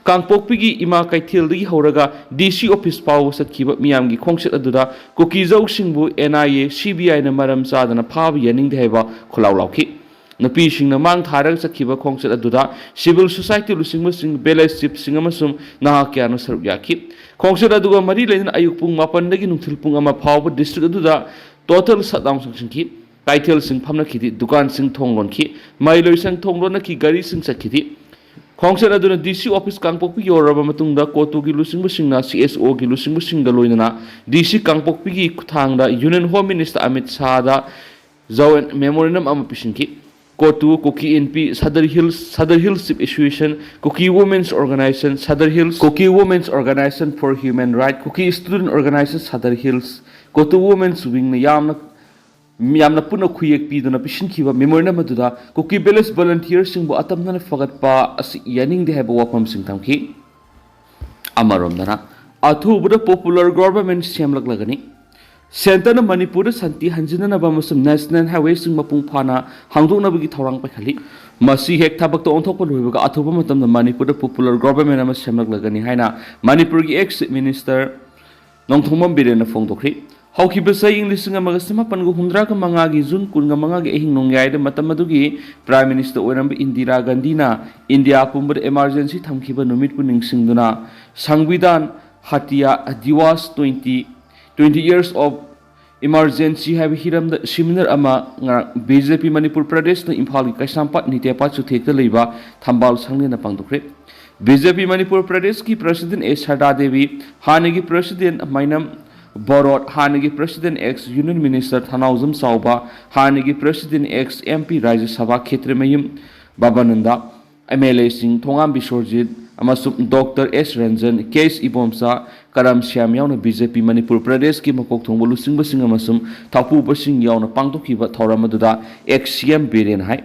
ꯀꯥꯡꯄꯣꯛꯄꯤꯒꯤ ꯏꯃꯥ ꯀꯩꯊꯦꯜꯗꯒꯤ ꯍꯧꯔꯒ ꯗꯤ ꯁꯤ ꯑꯣꯐꯤꯁ ꯐꯥꯎꯕ ꯆꯠꯈꯤꯕ ꯃꯤꯌꯥꯝꯒꯤ ꯈꯣꯡꯆꯠ ꯑꯗꯨꯗ ꯀꯨꯀꯤꯖꯧꯁꯤꯡꯕꯨ ꯑꯦꯟ ꯑꯥꯏ ꯑꯦ, ꯁꯤ ꯕꯤ ꯑꯥꯏꯅ ꯃꯔꯝ ꯆꯥꯗꯅ ꯐꯥꯕ ꯌꯥꯅꯤꯡꯗꯦ ꯍꯥꯏꯕ ꯈꯣꯜꯂꯥꯎ ꯂꯥꯎꯈꯤ꯫ ꯅꯨꯄꯤꯁꯤꯡꯅ ꯃꯥꯡ ꯊꯥꯔꯒ ꯆꯠꯈꯤꯕ ꯈꯣꯡꯆꯠ ꯑꯗꯨꯗ civil society ꯂꯨꯆꯤꯡꯕꯁꯤꯡ, village chiefꯁꯤꯡ ꯑꯃꯁꯨꯡ ꯅꯍꯥ ꯀꯌꯥꯅ ꯁꯔꯨꯛ ꯌꯥꯈꯤ꯫ ꯈꯣꯡꯆꯠ ꯑꯗꯨꯒ ꯃꯔꯤ ꯂꯩꯅꯅ ꯑꯌꯨꯛ ꯄꯨꯡ ꯃꯥꯄꯟꯗꯒꯤ ꯅꯨꯡꯊꯤꯜ ꯄꯨꯡ ꯑꯃ ꯐꯥꯎꯕ ꯗꯤꯁꯇ꯭ꯔꯤꯛ ꯑꯗꯨꯗ total shutdown ꯆꯪꯁꯤꯟꯈꯤ꯫ ꯀꯩꯊꯦꯜꯁꯤꯡ ꯐꯝꯅꯈꯤꯗꯦ, ꯗꯨꯀꯥꯟꯁꯤꯡ ꯊꯣꯡ ꯂꯣꯟꯈꯤ, ꯃꯍꯩꯂꯣꯏꯁꯪ ꯊꯣꯡ ꯂꯣꯟꯅꯈꯤ, ꯒꯥꯔꯤꯁꯤꯡ ꯆꯠꯈꯤꯗꯦ꯫ ꯈꯣꯡꯆꯠ ꯑꯗꯨꯅ ꯗꯤ ꯁꯤ ꯑꯣꯐꯤꯁ ꯀꯥꯡꯄꯣꯛꯄꯤ ꯌꯧꯔꯕ ꯃꯇꯨꯡꯗ ꯀꯣꯇꯨꯒꯤ ꯂꯨꯆꯤꯡꯕꯁꯤꯡꯅ ꯁꯤ ꯑꯦꯁ ꯑꯣꯒꯤ ꯂꯨꯆꯤꯡꯕꯁꯤꯡꯒ ꯂꯣꯏꯅꯅ ꯗꯤ ꯁꯤ ꯀꯥꯡꯄꯣꯛꯄꯤꯒꯤ ꯈꯨꯠꯊꯥꯡꯗ Union Home Minister Amit ꯁꯥꯍꯗ joint memorandum ꯑꯃ ꯄꯤꯁꯤꯟꯈꯤ꯫ ꯀꯣꯇꯨ, ꯀꯨꯀꯤ ꯏꯟꯄꯤ, Sadar Hills, Sadar Hills Chief Association, Kuki Women's Organization, Sadar Hills, Kuki Women's Organization for Human Rights, Kuki Student Organization, Sadar Hills, ꯀꯣꯇꯨ Women's Wingꯅ ꯌꯥꯝꯅ ꯃꯤꯌꯥꯝꯅ ꯄꯨꯟꯅ ꯈꯨꯌꯦꯛ ꯄꯤꯗꯨꯅ ꯄꯤꯁꯤꯟꯈꯤꯕ memorandum ꯑꯗꯨꯗ ꯀꯨꯀꯤ village volunteerꯁꯤꯡꯕꯨ ꯑꯇꯝꯅꯅ ꯐꯒꯠꯄ ꯑꯁꯤ ꯌꯥꯅꯤꯡꯗꯦ ꯍꯥꯏꯕ ꯋꯥꯐꯝꯁꯤꯡ ꯊꯝꯈꯤ꯫ ꯑꯃꯔꯣꯝꯗꯅ, ꯑꯊꯨꯕꯗ popular government ꯁꯦꯝꯂꯛꯂꯒꯅꯤ꯫ ꯁꯦꯟꯇꯔꯅ ꯃꯅꯤꯄꯨꯔꯗ ꯁꯥꯟꯇꯤ ꯍꯟꯖꯤꯟꯅꯅꯕ ꯑꯃꯁꯨꯡ ꯅꯦꯁꯅꯦꯜ ꯍꯥꯏꯋꯦꯁꯤꯡ ꯃꯄꯨꯡ ꯐꯥꯅ ꯍꯥꯡꯗꯣꯛꯅꯕꯒꯤ ꯊꯧꯔꯥꯡ ꯄꯥꯏꯈꯠꯂꯤ꯫ ꯃꯁꯤ ꯍꯦꯛ ꯊꯕꯛꯇ ꯑꯣꯟꯊꯣꯛꯄ ꯂꯣꯏꯕꯒ ꯑꯊꯨꯕ ꯃꯇꯝꯗ ꯃꯅꯤꯄꯨꯔꯗ ꯄꯣꯄꯨꯂꯔ ꯒꯣꯚꯔꯟꯃꯦꯟ ꯑꯃ ꯁꯦꯝꯂꯛꯂꯒꯅꯤ ꯍꯥꯏꯅ ꯃꯅꯤꯄꯨꯔꯒꯤ ꯑꯦꯛꯁ ꯆꯤꯐ ꯃꯤꯅꯤꯁꯇꯔ ꯅꯣꯡꯊꯣꯝꯕꯝ ꯕꯤꯔꯦꯟꯅ ꯐꯣꯡꯗꯣꯛꯈ꯭ꯔꯤ꯫ ꯍꯧꯈꯤꯕ ꯆꯍꯤ ꯂꯤꯁꯤꯡ ꯑꯃꯒ ꯆꯃꯥꯄꯟꯒ ꯍꯨꯝꯗ꯭ꯔꯥꯒ ꯃꯉꯥꯒꯤ ꯖꯨꯟ ꯀꯨꯟꯒ ꯃꯉꯥꯒꯤ ꯑꯍꯤꯡ ꯅꯣꯡꯌꯥꯏꯗ ꯃꯇꯝ ꯑꯗꯨꯒꯤ ꯄ꯭ꯔꯥꯏꯝ ꯃꯤꯅꯤꯁꯇꯔ ꯑꯣꯏꯔꯝꯕ ꯏꯟꯗꯤꯔꯥ ꯒꯥꯟꯙꯤꯅ ꯏꯟꯗꯤꯌꯥ ꯄꯨꯝꯕꯗ ꯏꯃꯥꯔꯖꯦꯟꯁꯤ ꯊꯝꯈꯤꯕ ꯅꯨꯃꯤꯠꯄꯨ ꯅꯤꯡꯁꯤꯡꯗꯨꯅ Samvidhan Hatya Diwas twenty, twenty years of emergency ꯍꯥꯏꯕ ꯍꯤꯔꯝꯗ ꯁꯦꯃꯤꯅꯥꯔ ꯑꯃ ꯉꯔꯥꯡ ꯕꯤ ꯖꯦ ꯄꯤ ꯃꯅꯤꯄꯨꯔ ꯄ꯭ꯔꯗꯦꯁꯅ ꯏꯝꯐꯥꯜꯒꯤ ꯀꯩꯁꯥꯝꯄꯥꯠ ꯅꯤꯇꯦꯄꯥ ꯆꯨꯊꯦꯛꯇ ꯂꯩꯕ ꯊꯝꯕꯥꯜ ꯁꯪꯂꯦꯟꯗ ꯄꯥꯡꯊꯣꯛꯈ꯭ꯔꯦ꯫ ꯕꯤ ꯖꯦ ꯄꯤ ꯃꯅꯤꯄꯨꯔ ꯄ꯭ꯔꯗꯦꯁꯀꯤ ꯄ꯭ꯔꯁꯤꯗꯦꯟ ꯑꯦ ꯁꯔꯗꯥ ꯗꯦꯕꯤ, ꯍꯥꯟꯅꯒꯤ ꯄ꯭ꯔꯁꯤꯗꯦꯟ ꯃꯥꯏꯅꯝ ꯕꯣꯔꯣꯠ, ꯍꯥꯟꯅꯒꯤ ꯄ꯭ꯔꯁꯤꯗꯦꯟ ꯑꯦꯛꯁ ꯌꯨꯅꯤꯌꯟ ꯃꯤꯅꯤꯁꯇꯔ ꯊꯅꯥꯎꯖꯝ ꯆꯥꯎꯕ, ꯍꯥꯟꯅꯒꯤ ꯄ꯭ꯔꯁꯤꯗꯦꯟ ꯑꯦꯛꯁ ꯑꯦꯝ ꯄꯤ ꯔꯥꯖ꯭ꯌ ꯁꯚꯥ ꯈꯦꯇ꯭ꯔꯤꯃꯌꯨꯝ ꯕꯥꯕꯥꯅꯟꯗ, ꯑꯦꯝ ꯑꯦꯜ ꯑꯦꯁꯤꯡ ꯊꯣꯉꯥꯝ ꯕꯤꯁ꯭ꯋꯔꯖꯤꯠ ꯑꯃꯁꯨꯡ ꯗꯣꯛꯇꯔ ꯑꯦꯁ ꯔꯟꯖꯟ, ꯀꯦ ꯑꯦꯁ ꯏꯕꯣꯝꯆꯥ, ꯀꯔꯝ ꯁ꯭ꯌꯥꯝ ꯌꯥꯎꯅ ꯕꯤ ꯖꯦ ꯄꯤ ꯃꯅꯤꯄꯨꯔ ꯄ꯭ꯔꯗꯦꯁꯀꯤ ꯃꯀꯣꯛ ꯊꯣꯡꯕ ꯂꯨꯆꯤꯡꯕꯁꯤꯡ ꯑꯃꯁꯨꯡ ꯊꯧꯄꯨꯕꯁꯤꯡ ꯌꯥꯎꯅ ꯄꯥꯡꯊꯣꯛꯈꯤꯕ ꯊꯧꯔꯝ ꯑꯗꯨꯗ ꯑꯦꯛꯁ ꯁꯤ ꯑꯦꯝ ꯕꯤꯔꯦꯟ ꯍꯥꯏ꯫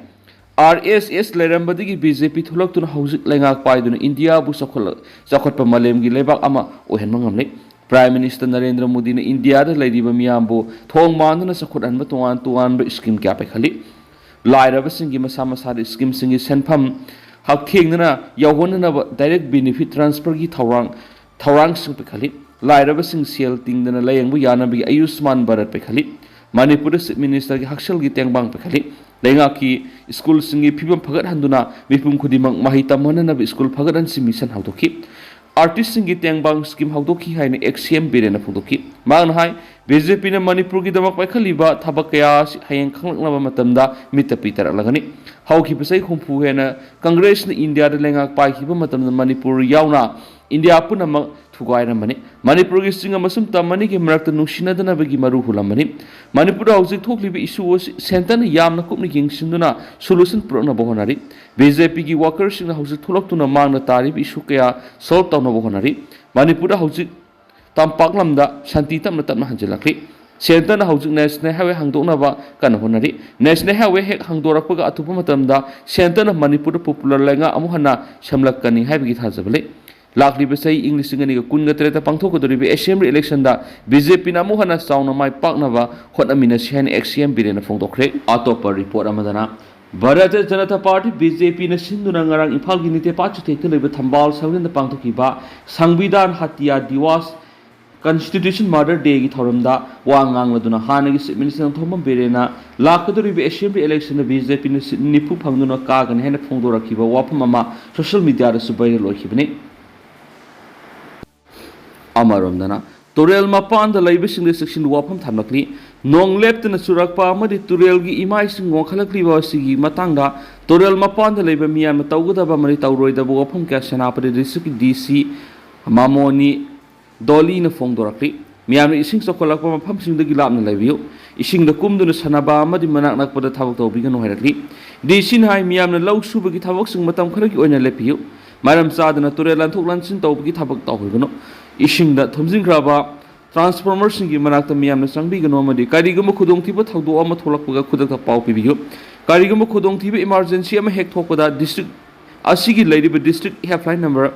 ꯑꯥꯔ ꯑꯦꯁ ꯑꯦꯁ ꯂꯩꯔꯝꯕꯗꯒꯤ ꯕꯤ ꯖꯦ ꯄꯤ ꯊꯣꯛꯂꯛꯇꯨꯅ ꯍꯧꯖꯤꯛ ꯂꯩꯉꯥꯛ ꯄꯥꯏꯗꯨꯅ ꯏꯟꯗꯤꯌꯥꯕꯨ ꯆꯥꯎꯈꯠꯂ-, ꯆꯥꯎꯈꯠꯄ ꯃꯥꯂꯦꯝꯒꯤ ꯂꯩꯕꯥꯛ ꯑꯃ ꯑꯣꯏꯍꯟꯕ ꯉꯝꯂꯦ꯫ ꯄ꯭ꯔꯥꯏꯝ ꯃꯤꯅꯤꯁꯇꯔ ꯅꯔꯦꯟꯗ꯭ꯔ ꯃꯣꯗꯤꯅ ꯏꯟꯗꯤꯌꯥꯗ ꯂꯩꯔꯤꯕ ꯃꯤꯌꯥꯝꯕꯨ ꯊꯣꯡ ꯃꯥꯟꯗꯨꯅ ꯆꯥꯎꯈꯠꯍꯟꯕ ꯇꯣꯉꯥꯟ ꯇꯣꯉꯥꯟꯕ ꯁ꯭ꯀꯤꯝ ꯀꯌꯥ ꯄꯥꯏꯈꯠꯂꯤ꯫ ꯂꯥꯏꯔꯕꯁꯤꯡꯒꯤ ꯃꯁꯥ ꯃꯁꯥꯗ ꯁ꯭ꯀꯤꯝꯁꯤꯡꯒꯤ ꯁꯦꯟꯐꯝ ꯍꯛꯊꯦꯡꯅꯅ ꯌꯧꯍꯟꯅꯅꯕ ꯗꯥꯏꯔꯦꯛ ꯕꯦꯅꯤꯐꯤꯠ ꯇ꯭ꯔꯥꯟꯁꯐꯔꯒꯤ ꯊꯧꯔꯥꯡ, ꯊꯧꯔꯥꯡꯁꯤꯡ ꯄꯥꯏꯈꯠꯂꯤ꯫ ꯂꯥꯏꯔꯕꯁꯤꯡ ꯁꯦꯜ ꯇꯤꯡꯗꯅ ꯂꯥꯌꯦꯡꯕ ꯌꯥꯅꯕꯒꯤ ꯑꯌꯨꯁꯃꯥꯟ ꯚꯥꯔꯠ ꯄꯥꯏꯈꯠꯂꯤ꯫ ꯃꯅꯤꯄꯨꯔꯗ ꯆꯤꯐ ꯃꯤꯅꯤꯁꯇꯔꯒꯤ ꯍꯛꯁꯦꯜꯒꯤ ꯇꯦꯡꯕꯥꯡ ꯄꯥꯏꯈꯠꯂꯤ꯫ ꯂꯩꯉꯥꯛꯀꯤ ꯁ꯭ꯀꯨꯜꯁꯤꯡꯒꯤ ꯐꯤꯕꯝ ꯐꯒꯠꯍꯟꯗꯨꯅ ꯃꯤꯄꯨꯝ ꯈꯨꯗꯤꯡꯃꯛ ꯃꯍꯩ ꯇꯝꯍꯟꯅꯅꯕ ꯁ꯭ꯀꯨꯜ ꯐꯒꯠꯍꯟꯁꯤ ꯃꯤꯁꯟ ꯍꯧꯗꯣꯛꯈꯤ꯫ ꯑꯥꯔꯇꯤꯁꯁꯤꯡꯒꯤ ꯇꯦꯡꯕꯥꯡ ꯁ꯭ꯀꯤꯝ ꯍꯧꯗꯣꯛꯈꯤ ꯍꯥꯏꯅ ꯑꯦꯛꯁ ꯁꯤ ꯑꯦꯝ ꯕꯤꯔꯦꯟꯅ ꯐꯣꯡꯗꯣꯛꯈꯤ꯫ ꯃꯍꯥꯛꯅ ꯍꯥꯏ, ꯕꯤ ꯖꯦ ꯄꯤꯅ ꯃꯅꯤꯄꯨꯔꯒꯤꯗꯃꯛ ꯄꯥꯏꯈꯠꯂꯤꯕ ꯊꯕꯛ ꯀꯌꯥ ꯑꯁꯤ ꯍꯌꯦꯡ ꯈꯪꯂꯛꯂꯕ ꯃꯇꯝꯗ ꯃꯤꯠꯇ ꯄꯤꯇꯔꯛꯂꯒꯅꯤ꯫ ꯍꯧꯈꯤꯕ ꯆꯍꯤ ꯍꯨꯝꯐꯨ ꯍꯦꯟꯅ ꯀꯪꯒ꯭ꯔꯦꯁꯅ ꯏꯟꯗꯤꯌꯥꯗ ꯂꯩꯉꯥꯛ ꯄꯥꯏꯈꯤꯕ ꯃꯇꯝꯗ ꯃꯅꯤꯄꯨꯔ ꯌꯥꯎꯅ ꯏꯟꯗꯤꯌꯥ ꯄꯨꯝꯅꯃꯛ ꯊꯨꯒꯥꯏꯔꯝꯕꯅꯤ꯫ ꯃꯅꯤꯄꯨꯔꯒꯤ ꯆꯤꯡ ꯑꯃꯁꯨꯡ ꯇꯝ ꯑꯅꯤꯒꯤ ꯃꯔꯛꯇ ꯅꯨꯡꯁꯤꯅꯗꯅꯕꯒꯤ ꯃꯔꯨ ꯍꯨꯜꯂꯝꯕꯅꯤ꯫ ꯃꯅꯤꯄꯨꯔꯗ ꯍꯧꯖꯤꯛ ꯊꯣꯛꯂꯤꯕ ꯏꯁꯨ ꯑꯁꯤ ꯁꯦꯟꯇꯔꯅ ꯌꯥꯝꯅ ꯀꯨꯞꯅ ꯌꯦꯡꯁꯤꯟꯗꯨꯅ ꯁꯣꯂꯨꯁꯟ ꯄꯨꯔꯛꯅꯕ ꯍꯣꯠꯅꯔꯤ꯫ ꯕꯤ ꯖꯦ ꯄꯤꯒꯤ ꯋꯥꯀꯔꯁꯤꯡꯅ ꯍꯧꯖꯤꯛ ꯊꯣꯛꯂꯛꯇꯨꯅ ꯃꯥꯡꯗ ꯇꯥꯔꯤꯕ ꯏꯁꯨ ꯀꯌꯥ ꯁꯣꯜꯕ ꯇꯧꯅꯕ ꯍꯣꯠꯅꯔꯤ꯫ ꯃꯅꯤꯄꯨꯔꯗ ꯍꯧꯖꯤꯛ ꯇꯝꯄꯥꯛ ꯂꯝꯗ ꯁꯥꯟꯇꯤ ꯇꯞꯅ ꯇꯞꯅ ꯍꯟꯖꯤꯜꯂꯛꯂꯤ꯫ ꯁꯦꯟꯇꯔꯅ ꯍꯧꯖꯤꯛ ꯅꯦꯁꯅꯦꯜ ꯍꯥꯏꯋꯦ ꯍꯥꯡꯗꯣꯛꯅꯕ ꯀꯟꯅ ꯍꯣꯠꯅꯔꯤ꯫ ꯅꯦꯁꯅꯦꯜ ꯍꯥꯏꯋꯦ ꯍꯦꯛ ꯍꯥꯡꯗꯣꯔꯛꯄꯒ ꯑꯊꯨꯕ ꯃꯇꯝꯗ ꯁꯦꯟꯇꯔꯅ ꯃꯅꯤꯄꯨꯔꯗ ꯄꯣꯄꯨꯂꯔ ꯂꯩꯉꯥꯛ ꯑꯃꯨꯛ ꯍꯟꯅ ꯁꯦꯝꯂꯛꯀꯅꯤ ꯍꯥꯏꯕꯒꯤ ꯊꯥꯖꯕ ꯂꯩ꯫ ꯂꯥꯛꯂꯤꯕ ꯆꯍꯤ ꯏꯪ ꯂꯤꯁꯤꯡ ꯑꯅꯤꯒ ꯀꯨꯟꯒ ꯇꯔꯦꯠꯇ ꯄꯥꯡꯊꯣꯛꯀꯗꯧꯔꯤꯕ assembly election ꯗ BJP ꯅ ꯑꯃꯨꯛ ꯍꯟꯅ ꯆꯥꯎꯅ ꯃꯥꯏ ꯄꯥꯛꯅꯕ ꯍꯣꯠꯅꯃꯤꯟꯅꯁꯤ ꯍꯥꯏꯅ ꯑꯦꯛꯁ ꯁꯤ ꯑꯦꯝ ꯕꯤꯔꯦꯟꯅ ꯐꯣꯡꯗꯣꯛꯈ꯭ꯔꯦ꯫ ꯑꯇꯣꯞꯄ ꯔꯤꯄꯣꯔꯠ ꯑꯃꯗꯅ, ꯚꯥꯔꯇꯤꯌ ꯖꯅꯇꯥ ꯄꯥꯔꯇꯤ, BJP ꯅ ꯁꯤꯟꯗꯨꯅ ꯉꯔꯥꯡ ꯏꯝꯐꯥꯜꯒꯤ ꯅꯤꯇꯦꯄꯥ ꯆꯤꯊꯦꯛꯇ ꯂꯩꯕ ꯊꯝꯕꯥꯜ ꯁꯪꯂꯦꯟꯗ ꯄꯥꯡꯊꯣꯛꯈꯤꯕ ꯁꯪꯕꯤꯙꯥꯟ Hatya Diwas, Constitution Murder Day ꯒꯤ ꯊꯧꯔꯝꯗ ꯋꯥ ꯉꯥꯡꯂꯗꯨꯅ ꯍꯥꯟꯅꯒꯤ Chief Minister ꯅꯣꯡꯊꯣꯝꯕꯝ ꯕꯤꯔꯦꯟꯅ ꯂꯥꯛꯀꯗꯧꯔꯤꯕ assembly election ꯗ BJP ꯅ seat ꯅꯤꯐꯨ ꯐꯪꯗꯨꯅ ꯀꯥꯒꯅꯤ ꯍꯥꯏꯅ ꯐꯣꯡꯗꯣꯔꯛꯈꯤꯕ ꯋꯥꯐꯝ ꯑꯃ social media ꯗꯁꯨ viral ꯑꯣꯏꯈꯤꯕꯅꯤ꯫ ꯑꯃꯔꯣꯝꯗꯅ, ꯇꯨꯔꯦꯜ ꯃꯄꯥꯟꯗ ꯂꯩꯕꯁꯤꯡꯗ ꯆꯦꯛꯁꯤꯟ ꯋꯥꯐꯝ ꯊꯝꯂꯛꯂꯤ꯫ ꯅꯣꯡ ꯂꯦꯞꯇꯅ ꯆꯨꯔꯛꯄ ꯑꯃꯗꯤ ꯇꯨꯔꯦꯜꯒꯤ ꯏꯃꯥꯏꯁꯤꯡ ꯋꯥꯡꯈꯠꯂꯛꯂꯤꯕ ꯑꯁꯤꯒꯤ ꯃꯇꯥꯡꯗ ꯇꯨꯔꯦꯜ ꯃꯄꯥꯟꯗ ꯂꯩꯕ ꯃꯤꯌꯥꯝꯅ ꯇꯧꯒꯗꯕ ꯑꯃꯗꯤ ꯇꯧꯔꯣꯏꯗꯕ ꯋꯥꯐꯝ ꯀꯌꯥ ꯁꯦꯅꯥꯄꯇꯤ district ꯀꯤ D C ꯃꯥꯃꯣꯅꯤ ꯗꯣꯂꯤꯅ ꯐꯣꯡꯗꯣꯔꯛꯂꯤ꯫ ꯃꯤꯌꯥꯝꯅ ꯏꯁꯤꯡ ꯆꯥꯎꯈꯠꯂꯛꯄ ꯃꯐꯝꯁꯤꯡꯗꯒꯤ ꯂꯥꯞꯅ ꯂꯩꯕꯤꯌꯨ꯫ ꯏꯁꯤꯡꯗ ꯀꯨꯝꯗꯨꯅ ꯁꯥꯟꯅꯕ ꯑꯃꯗꯤ ꯃꯅꯥꯛ ꯅꯛꯄꯗ ꯊꯕꯛ ꯇꯧꯕꯤꯒꯅꯨ ꯍꯥꯏꯔꯛꯂꯤ꯫ D C ꯅ ꯍꯥꯏ, ꯃꯤꯌꯥꯝꯅ ꯂꯧ ꯁꯨꯕꯒꯤ ꯊꯕꯛꯁꯤꯡ ꯃꯇꯝ ꯈꯔꯒꯤ ꯑꯣꯏꯅ ꯂꯦꯞꯄꯤꯌꯨ꯫ ꯃꯔꯝ ꯆꯥꯗꯅ ꯇꯨꯔꯦꯜ ꯂꯟꯊꯣꯛ ꯂꯟꯁꯤꯟ ꯇꯧꯕꯒꯤ ꯊꯕꯛ ꯇꯧꯍꯟꯒꯅꯨ꯫ ꯏꯁꯤꯡꯗ ꯊꯨꯝꯖꯤꯟꯈ꯭ꯔꯕ transformer ꯁꯤꯡꯒꯤ ꯃꯅꯥꯛꯇ ꯃꯤꯌꯥꯝꯅ ꯆꯪꯕꯤꯒꯅꯨ ꯑꯃꯗꯤ ꯀꯔꯤꯒꯨꯝꯕ ꯈꯨꯗꯣꯡꯊꯤꯕ ꯊꯧꯗꯣꯛ ꯑꯃ ꯊꯣꯛꯂꯛꯄꯒ ꯈꯨꯗꯛꯇ ꯄꯥꯎ ꯄꯤꯕꯤꯌꯨ꯫ ꯀꯔꯤꯒꯨꯝꯕ ꯈꯨꯗꯣꯡꯊꯤꯕ emergency ꯑꯃ ꯍꯦꯛ ꯊꯣꯛꯄꯗ district ꯑꯁꯤꯒꯤ ꯂꯩꯔꯤꯕ district helpline number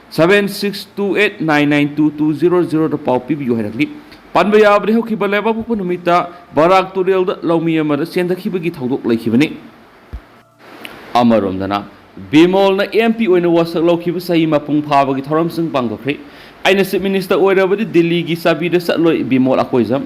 seven six two eight nine nine two two zero zero ꯗ ꯄꯥꯎ ꯄꯤꯕꯤꯌꯨ ꯍꯥꯏꯔꯛꯂꯤ꯫ ꯄꯟꯕ ꯌꯥꯕꯗꯤ, ꯍꯧꯈꯤꯕ ꯂꯩꯕꯥꯛꯄꯣꯛꯄ ꯅꯨꯃꯤꯠꯇ ꯕꯔꯥꯛ ꯇꯨꯔꯦꯜꯗ ꯂꯧꯃꯤ ꯑꯃꯗ ꯆꯦꯟꯊꯈꯤꯕꯒꯤ ꯊꯧꯗꯣꯛ ꯂꯩꯈꯤꯕꯅꯤ꯫ ꯑꯃꯔꯣꯝꯗꯅ, ꯕꯤꯃꯣꯜꯅ M P ꯑꯣꯏꯅ ꯋꯥꯁꯛ ꯂꯧꯈꯤꯕ ꯆꯍꯤ ꯃꯄꯨꯡ ꯐꯥꯕꯒꯤ ꯊꯧꯔꯝꯁꯤꯡ ꯄꯥꯡꯊꯣꯛꯈ꯭ꯔꯦ꯫ ꯑꯩꯅ Chief Minister ꯑꯣꯏꯔꯕꯗꯤ ꯗꯤꯜꯂꯤꯒꯤ ꯆꯥꯕꯤꯗ ꯆꯠꯂꯣꯏ, ꯕꯤꯃꯣꯜ ꯑꯀꯣꯏꯖꯝ꯫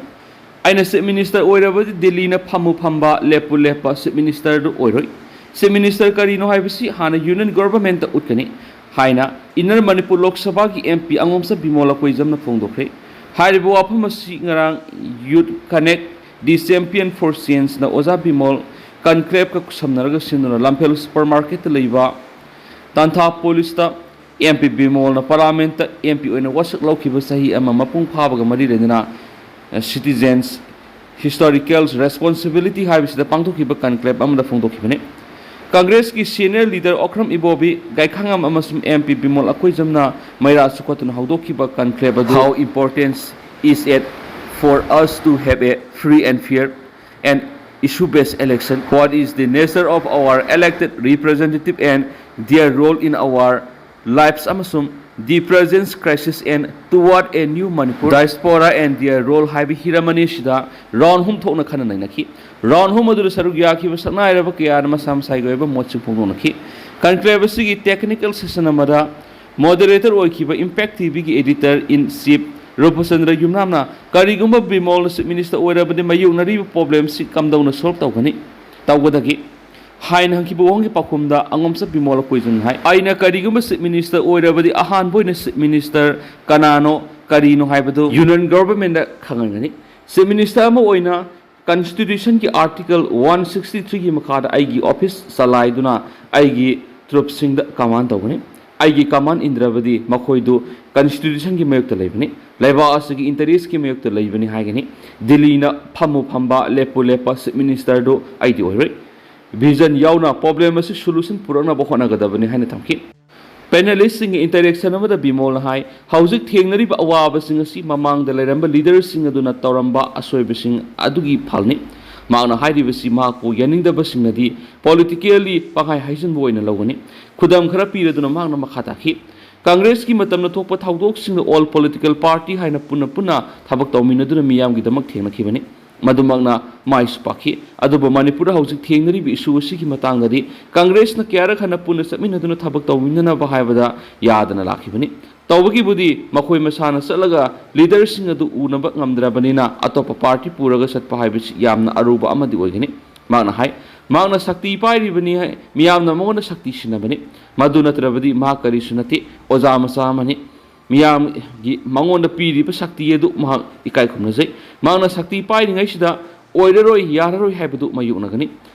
ꯑꯩꯅ Chief Minister ꯑꯣꯏꯔꯕꯗꯤ ꯗꯤꯜꯂꯤꯅ ꯐꯝꯃꯨ ꯐꯝꯕ, ꯂꯦꯞꯄꯨ ꯂꯦꯞꯄ Chief Minister ꯗꯨ ꯑꯣꯏꯔꯣꯏ꯫ Chief Minister ꯀꯔꯤꯅꯣ ꯍꯥꯏꯕꯁꯤ ꯍꯥꯟꯅ Union Government ꯇ ꯎꯠꯀꯅꯤ ꯍꯥꯏꯅ Inner Manipur Lok Sabha ꯒꯤ M P ꯑꯉꯣꯝꯆꯥ ꯕꯤꯃꯣꯜ ꯑꯀꯣꯏꯖꯝꯅ ꯐꯣꯡꯗꯣꯛꯈ꯭ꯔꯦ꯫ ꯍꯥꯏꯔꯤꯕ ꯋꯥꯐꯝ ꯑꯁꯤ ꯉꯔꯥꯡ Youth Connect, The Champion for Change ꯅ ꯑꯣꯖꯥ ꯕꯤꯃꯣꯜ conclave ꯀ ꯈꯨꯠꯁꯝꯅꯔꯒ ꯁꯤꯟꯗꯨꯅ ꯂꯝꯐꯦꯜ supermarket ꯇ ꯂꯩꯕ ꯇꯥꯟꯊꯥ police ꯇ M P ꯕꯤꯃꯣꯜꯅ Parliament ꯇ M P ꯑꯣꯏꯅ ꯋꯥꯁꯛ ꯂꯧꯈꯤꯕ ꯆꯍꯤ ꯑꯃ ꯃꯄꯨꯡ ꯐꯥꯕꯒ ꯃꯔꯤ ꯂꯩꯅꯅ, ꯑ, Citizens Historical Responsibility ꯍꯥꯏꯕꯁꯤꯗ ꯄꯥꯡꯊꯣꯛꯈꯤꯕ conclave ꯑꯃꯗ ꯐꯣꯡꯗꯣꯛꯈꯤꯕꯅꯤ꯫ Congress ꯀꯤ senior leader ꯑꯣꯀ꯭ꯔꯝ ꯏꯕꯣꯕꯤ, ꯒꯥꯏꯈꯥꯉꯝ ꯑꯃꯁꯨꯡ M P ꯕꯤꯃꯣꯜ ꯑꯀꯣꯏꯖꯝꯅ ꯃꯩꯔꯥ ꯆꯨꯈꯠꯇꯨꯅ ꯍꯧꯗꯣꯛꯈꯤꯕ conclave ꯑꯗꯨ How important is it for us to have a free and fair and issue-based election? What is the nature of our elected representative and their role in our Lives ꯑꯃꯁꯨꯡ The Present Crisis and Toward a New Manipur, Diaspora and Their Role ꯍꯥꯏꯕ ꯍꯤꯔꯝ ꯑꯅꯤꯁꯤꯗ round ꯑꯍꯨꯝ ꯊꯣꯛꯅ ꯈꯟꯅ ꯅꯩꯅꯈꯤ꯫ Round ꯑꯍꯨꯝ ꯑꯗꯨꯗ ꯁꯔꯨꯛ ꯌꯥꯈꯤꯕ ꯁꯛꯅꯥꯏꯔꯕ ꯀꯌꯥꯅ ꯃꯁꯥ ꯃꯁꯥꯒꯤ ꯑꯣꯏꯕ ꯃꯣꯠꯁꯤꯡ ꯐꯣꯡꯗꯣꯛꯅꯈꯤ꯫ ꯀꯟꯀ꯭ꯂꯦꯕ ꯑꯁꯤꯒꯤ ꯇꯦꯛꯅꯤꯀꯦꯜ ꯁꯦꯁꯟ ꯑꯃꯗ ꯃꯣꯗꯦꯔꯦꯇꯔ ꯑꯣꯏꯈꯤꯕ ꯏꯝꯄꯦꯛ ꯇꯤꯚꯤꯒꯤ ꯑꯦꯗꯤꯇꯔ ꯏꯟ ꯆꯤꯐ ꯔꯨꯄꯆꯟꯗ꯭ꯔ ꯌꯨꯝꯅꯥꯝꯅ ꯀꯔꯤꯒꯨꯝꯕ ꯕꯤꯃꯣꯜꯅ ꯆꯤꯐ ꯃꯤꯅꯤꯁꯇꯔ ꯑꯣꯏꯔꯕꯗꯤ ꯃꯥꯌꯣꯛꯅꯔꯤꯕ ꯄ꯭ꯔꯣꯕ꯭ꯂꯦꯝꯁꯤ ꯀꯝꯗꯧꯅ ꯁꯣꯜꯕ ꯇꯧꯒꯅꯤ, ꯇꯧꯒꯗꯒꯦ ꯍꯥꯏꯅ ꯍꯪꯈꯤꯕ ꯋꯥꯍꯪꯒꯤ ꯄꯥꯎꯈꯨꯝꯗ ꯑꯉꯣꯝꯆꯠ ꯕꯤꯃꯣꯜ ꯑꯀꯣꯏꯖꯟ ꯍꯥꯏ, ꯑꯩꯅ ꯀꯔꯤꯒꯨꯝꯕ ꯆꯤꯐ ꯃꯤꯅꯤꯁꯇꯔ ꯑꯣꯏꯔꯕꯗꯤ ꯑꯍꯥꯟꯕ ꯑꯣꯏꯅ ꯆꯤꯐ ꯃꯤꯅꯤꯁꯇꯔ ꯀꯅꯥꯅꯣ, ꯀꯔꯤꯅꯣ ꯍꯥꯏꯕꯗꯨ ꯌꯨꯅꯤꯌꯟ ꯒꯚꯔꯟꯃꯦꯟꯗ ꯈꯪꯍꯟꯒꯅꯤ꯫ ꯆꯤꯐ ꯃꯤꯅꯤꯁꯇꯔ ꯑꯃ ꯑꯣꯏꯅ ꯀꯟꯁꯇꯤꯇ꯭ꯌꯨꯁꯟꯒꯤ ꯑꯥꯔꯇꯤꯀꯜ ꯋꯥꯟ ꯁꯤꯛꯁꯇꯤ ꯊ꯭ꯔꯤꯒꯤ ꯃꯈꯥꯗ ꯑꯩꯒꯤ ꯑꯣꯐꯤꯁ ꯆꯂꯥꯏꯗꯨꯅ ꯑꯩꯒꯤ ꯇ꯭ꯔꯨꯞꯁꯤꯡꯗ ꯀꯃꯥꯟ ꯇꯧꯒꯅꯤ꯫ ꯑꯩꯒꯤ ꯀꯃꯥꯟ ꯏꯟꯗ꯭ꯔꯕꯗꯤ ꯃꯈꯣꯏꯗꯨ ꯀꯟꯁꯇꯤꯇ꯭ꯌꯨꯁꯟꯒꯤ ꯃꯥꯌꯣꯛꯇ ꯂꯩꯕꯅꯤ, ꯂꯩꯕꯥꯛ ꯑꯁꯤꯒꯤ ꯏꯟꯇꯔꯦꯁꯀꯤ ꯃꯥꯌꯣꯛꯇ ꯂꯩꯕꯅꯤ ꯍꯥꯏꯒꯅꯤ꯫ ꯗꯤꯜꯂꯤꯅ ꯐꯝꯃꯨ ꯐꯝꯕ, ꯂꯦꯞꯄꯨ ꯂꯦꯞꯄ ꯆꯤꯐ ꯃꯤꯅꯤꯁꯇꯔꯗꯨ ꯑꯩꯗꯤ ꯑꯣꯏꯔꯣꯏ꯫ ꯚꯤꯖꯟ ꯌꯥꯎꯅ ꯄ꯭ꯔꯣꯕ꯭ꯂꯦꯝ ꯑꯁꯤ ꯁꯣꯂꯨꯁꯟ ꯄꯨꯔꯛꯅꯕ ꯍꯣꯠꯅꯒꯗꯕꯅꯤ ꯍꯥꯏꯅ ꯊꯝꯈꯤ꯫ ꯄꯦꯅꯦꯂꯤꯁꯁꯤꯡꯒꯤ ꯏꯟꯇꯔꯦꯛꯁꯟ ꯑꯃꯗ ꯕꯤꯃꯣꯜꯅ ꯍꯥꯏ, ꯍꯧꯖꯤꯛ ꯊꯦꯡꯅꯔꯤꯕ ꯑꯋꯥꯕꯁꯤꯡ ꯑꯁꯤ ꯃꯃꯥꯡꯗ ꯂꯩꯔꯝꯕ ꯂꯤꯗꯔꯁꯤꯡ ꯑꯗꯨꯅ ꯇꯧꯔꯝꯕ ꯑꯁꯣꯏꯕꯁꯤꯡ ꯑꯗꯨꯒꯤ ꯐꯜꯅꯤ꯫ ꯃꯍꯥꯛꯅ ꯍꯥꯏꯔꯤꯕꯁꯤ ꯃꯍꯥꯛꯄꯨ ꯌꯥꯅꯤꯡꯗꯕꯁꯤꯡꯅꯗꯤ ꯄꯣꯂꯤꯇꯤꯀꯦꯜꯂꯤ ꯄꯪꯍꯥꯏ ꯍꯥꯏꯖꯤꯟꯕ ꯑꯣꯏꯅ ꯂꯧꯒꯅꯤ꯫ ꯈꯨꯗꯝ ꯈꯔ ꯄꯤꯔꯗꯨꯅ ꯃꯍꯥꯛꯅ ꯃꯈꯥ ꯇꯥꯈꯤ, ꯀꯪꯒ꯭ꯔꯦꯁꯀꯤ ꯃꯇꯝꯗ ꯊꯣꯛꯄ ꯊꯧꯗꯣꯛꯁꯤꯡꯗ ꯑꯣꯜ ꯄꯣꯂꯤꯇꯤꯀꯦꯜ ꯄꯥꯔꯇꯤ ꯍꯥꯏꯅ ꯄꯨꯟꯅ ꯄꯨꯟꯅ ꯊꯕꯛ ꯇꯧꯃꯤꯟꯅꯗꯨꯅ ꯃꯤꯌꯥꯝꯒꯤꯗꯃꯛ ꯊꯦꯡꯅꯈꯤꯕꯅꯤ꯫ ꯃꯗꯨꯃꯛꯅ ꯃꯥꯏꯁꯨ ꯄꯥꯛꯈꯤ꯫ ꯑꯗꯨꯕꯨ ꯃꯅꯤꯄꯨꯔꯗ ꯍꯧꯖꯤꯛ ꯊꯦꯡꯅꯔꯤꯕ ꯏꯁꯨ ꯑꯁꯤꯒꯤ ꯃꯇꯥꯡꯗꯗꯤ ꯀꯪꯒ꯭ꯔꯦꯁꯅ ꯀꯌꯥꯔꯛ ꯍꯟꯅ ꯄꯨꯟꯅ ꯆꯠꯃꯤꯟꯅꯗꯨꯅ ꯊꯕꯛ ꯇꯧꯃꯤꯟꯅꯅꯕ ꯍꯥꯏꯕꯗ ꯌꯥꯗꯅ ꯂꯥꯛꯈꯤꯕꯅꯤ꯫ ꯇꯧꯕꯒꯤꯕꯨꯗꯤ ꯃꯈꯣꯏ ꯃꯁꯥꯅ ꯆꯠꯂꯒ ꯂꯤꯗꯔꯁꯤꯡ ꯑꯗꯨ ꯎꯅꯕ ꯉꯝꯗ꯭ꯔꯕꯅꯤꯅ ꯑꯇꯣꯞꯄ ꯄꯥꯔꯇꯤ ꯄꯨꯔꯒ ꯆꯠꯄ ꯍꯥꯏꯕꯁꯤ ꯌꯥꯝꯅ ꯑꯔꯨꯕ ꯑꯃꯗꯤ ꯑꯣꯏꯒꯅꯤ꯫ ꯃꯍꯥꯛꯅ ꯍꯥꯏ, ꯃꯍꯥꯛꯅ ꯁꯛꯇꯤ ꯄꯥꯏꯔꯤꯕꯅꯤ ꯍꯥꯏ, ꯃꯤꯌꯥꯝꯅ ꯃꯉꯣꯟꯗ ꯁꯛꯇꯤ ꯁꯤꯟꯅꯕꯅꯤ꯫ ꯃꯗꯨ ꯅꯠꯇ꯭ꯔꯕꯗꯤ ꯃꯍꯥꯛ ꯀꯔꯤꯁꯨ ꯅꯠꯇꯦ, ꯑꯣꯖꯥ ꯃꯆꯥ ꯑꯃꯅꯤ꯫ ꯃꯤꯌꯥꯝꯒꯤ ꯃꯉꯣꯟꯗ ꯄꯤꯔꯤꯕ ꯁꯛꯇꯤ ꯑꯗꯨ ꯃꯍꯥꯛ ꯏꯀꯥꯏ ꯈꯨꯝꯅꯖꯩ꯫ ꯃꯍꯥꯛꯅ ꯁꯛꯇꯤ ꯄꯥꯏꯔꯤꯉꯩꯁꯤꯗ ꯑꯣꯏꯔꯔꯣꯏ, ꯌꯥꯔꯔꯣꯏ ꯍꯥꯏꯕꯗꯨ ꯃꯥꯌꯣꯛꯅꯒꯅꯤ꯫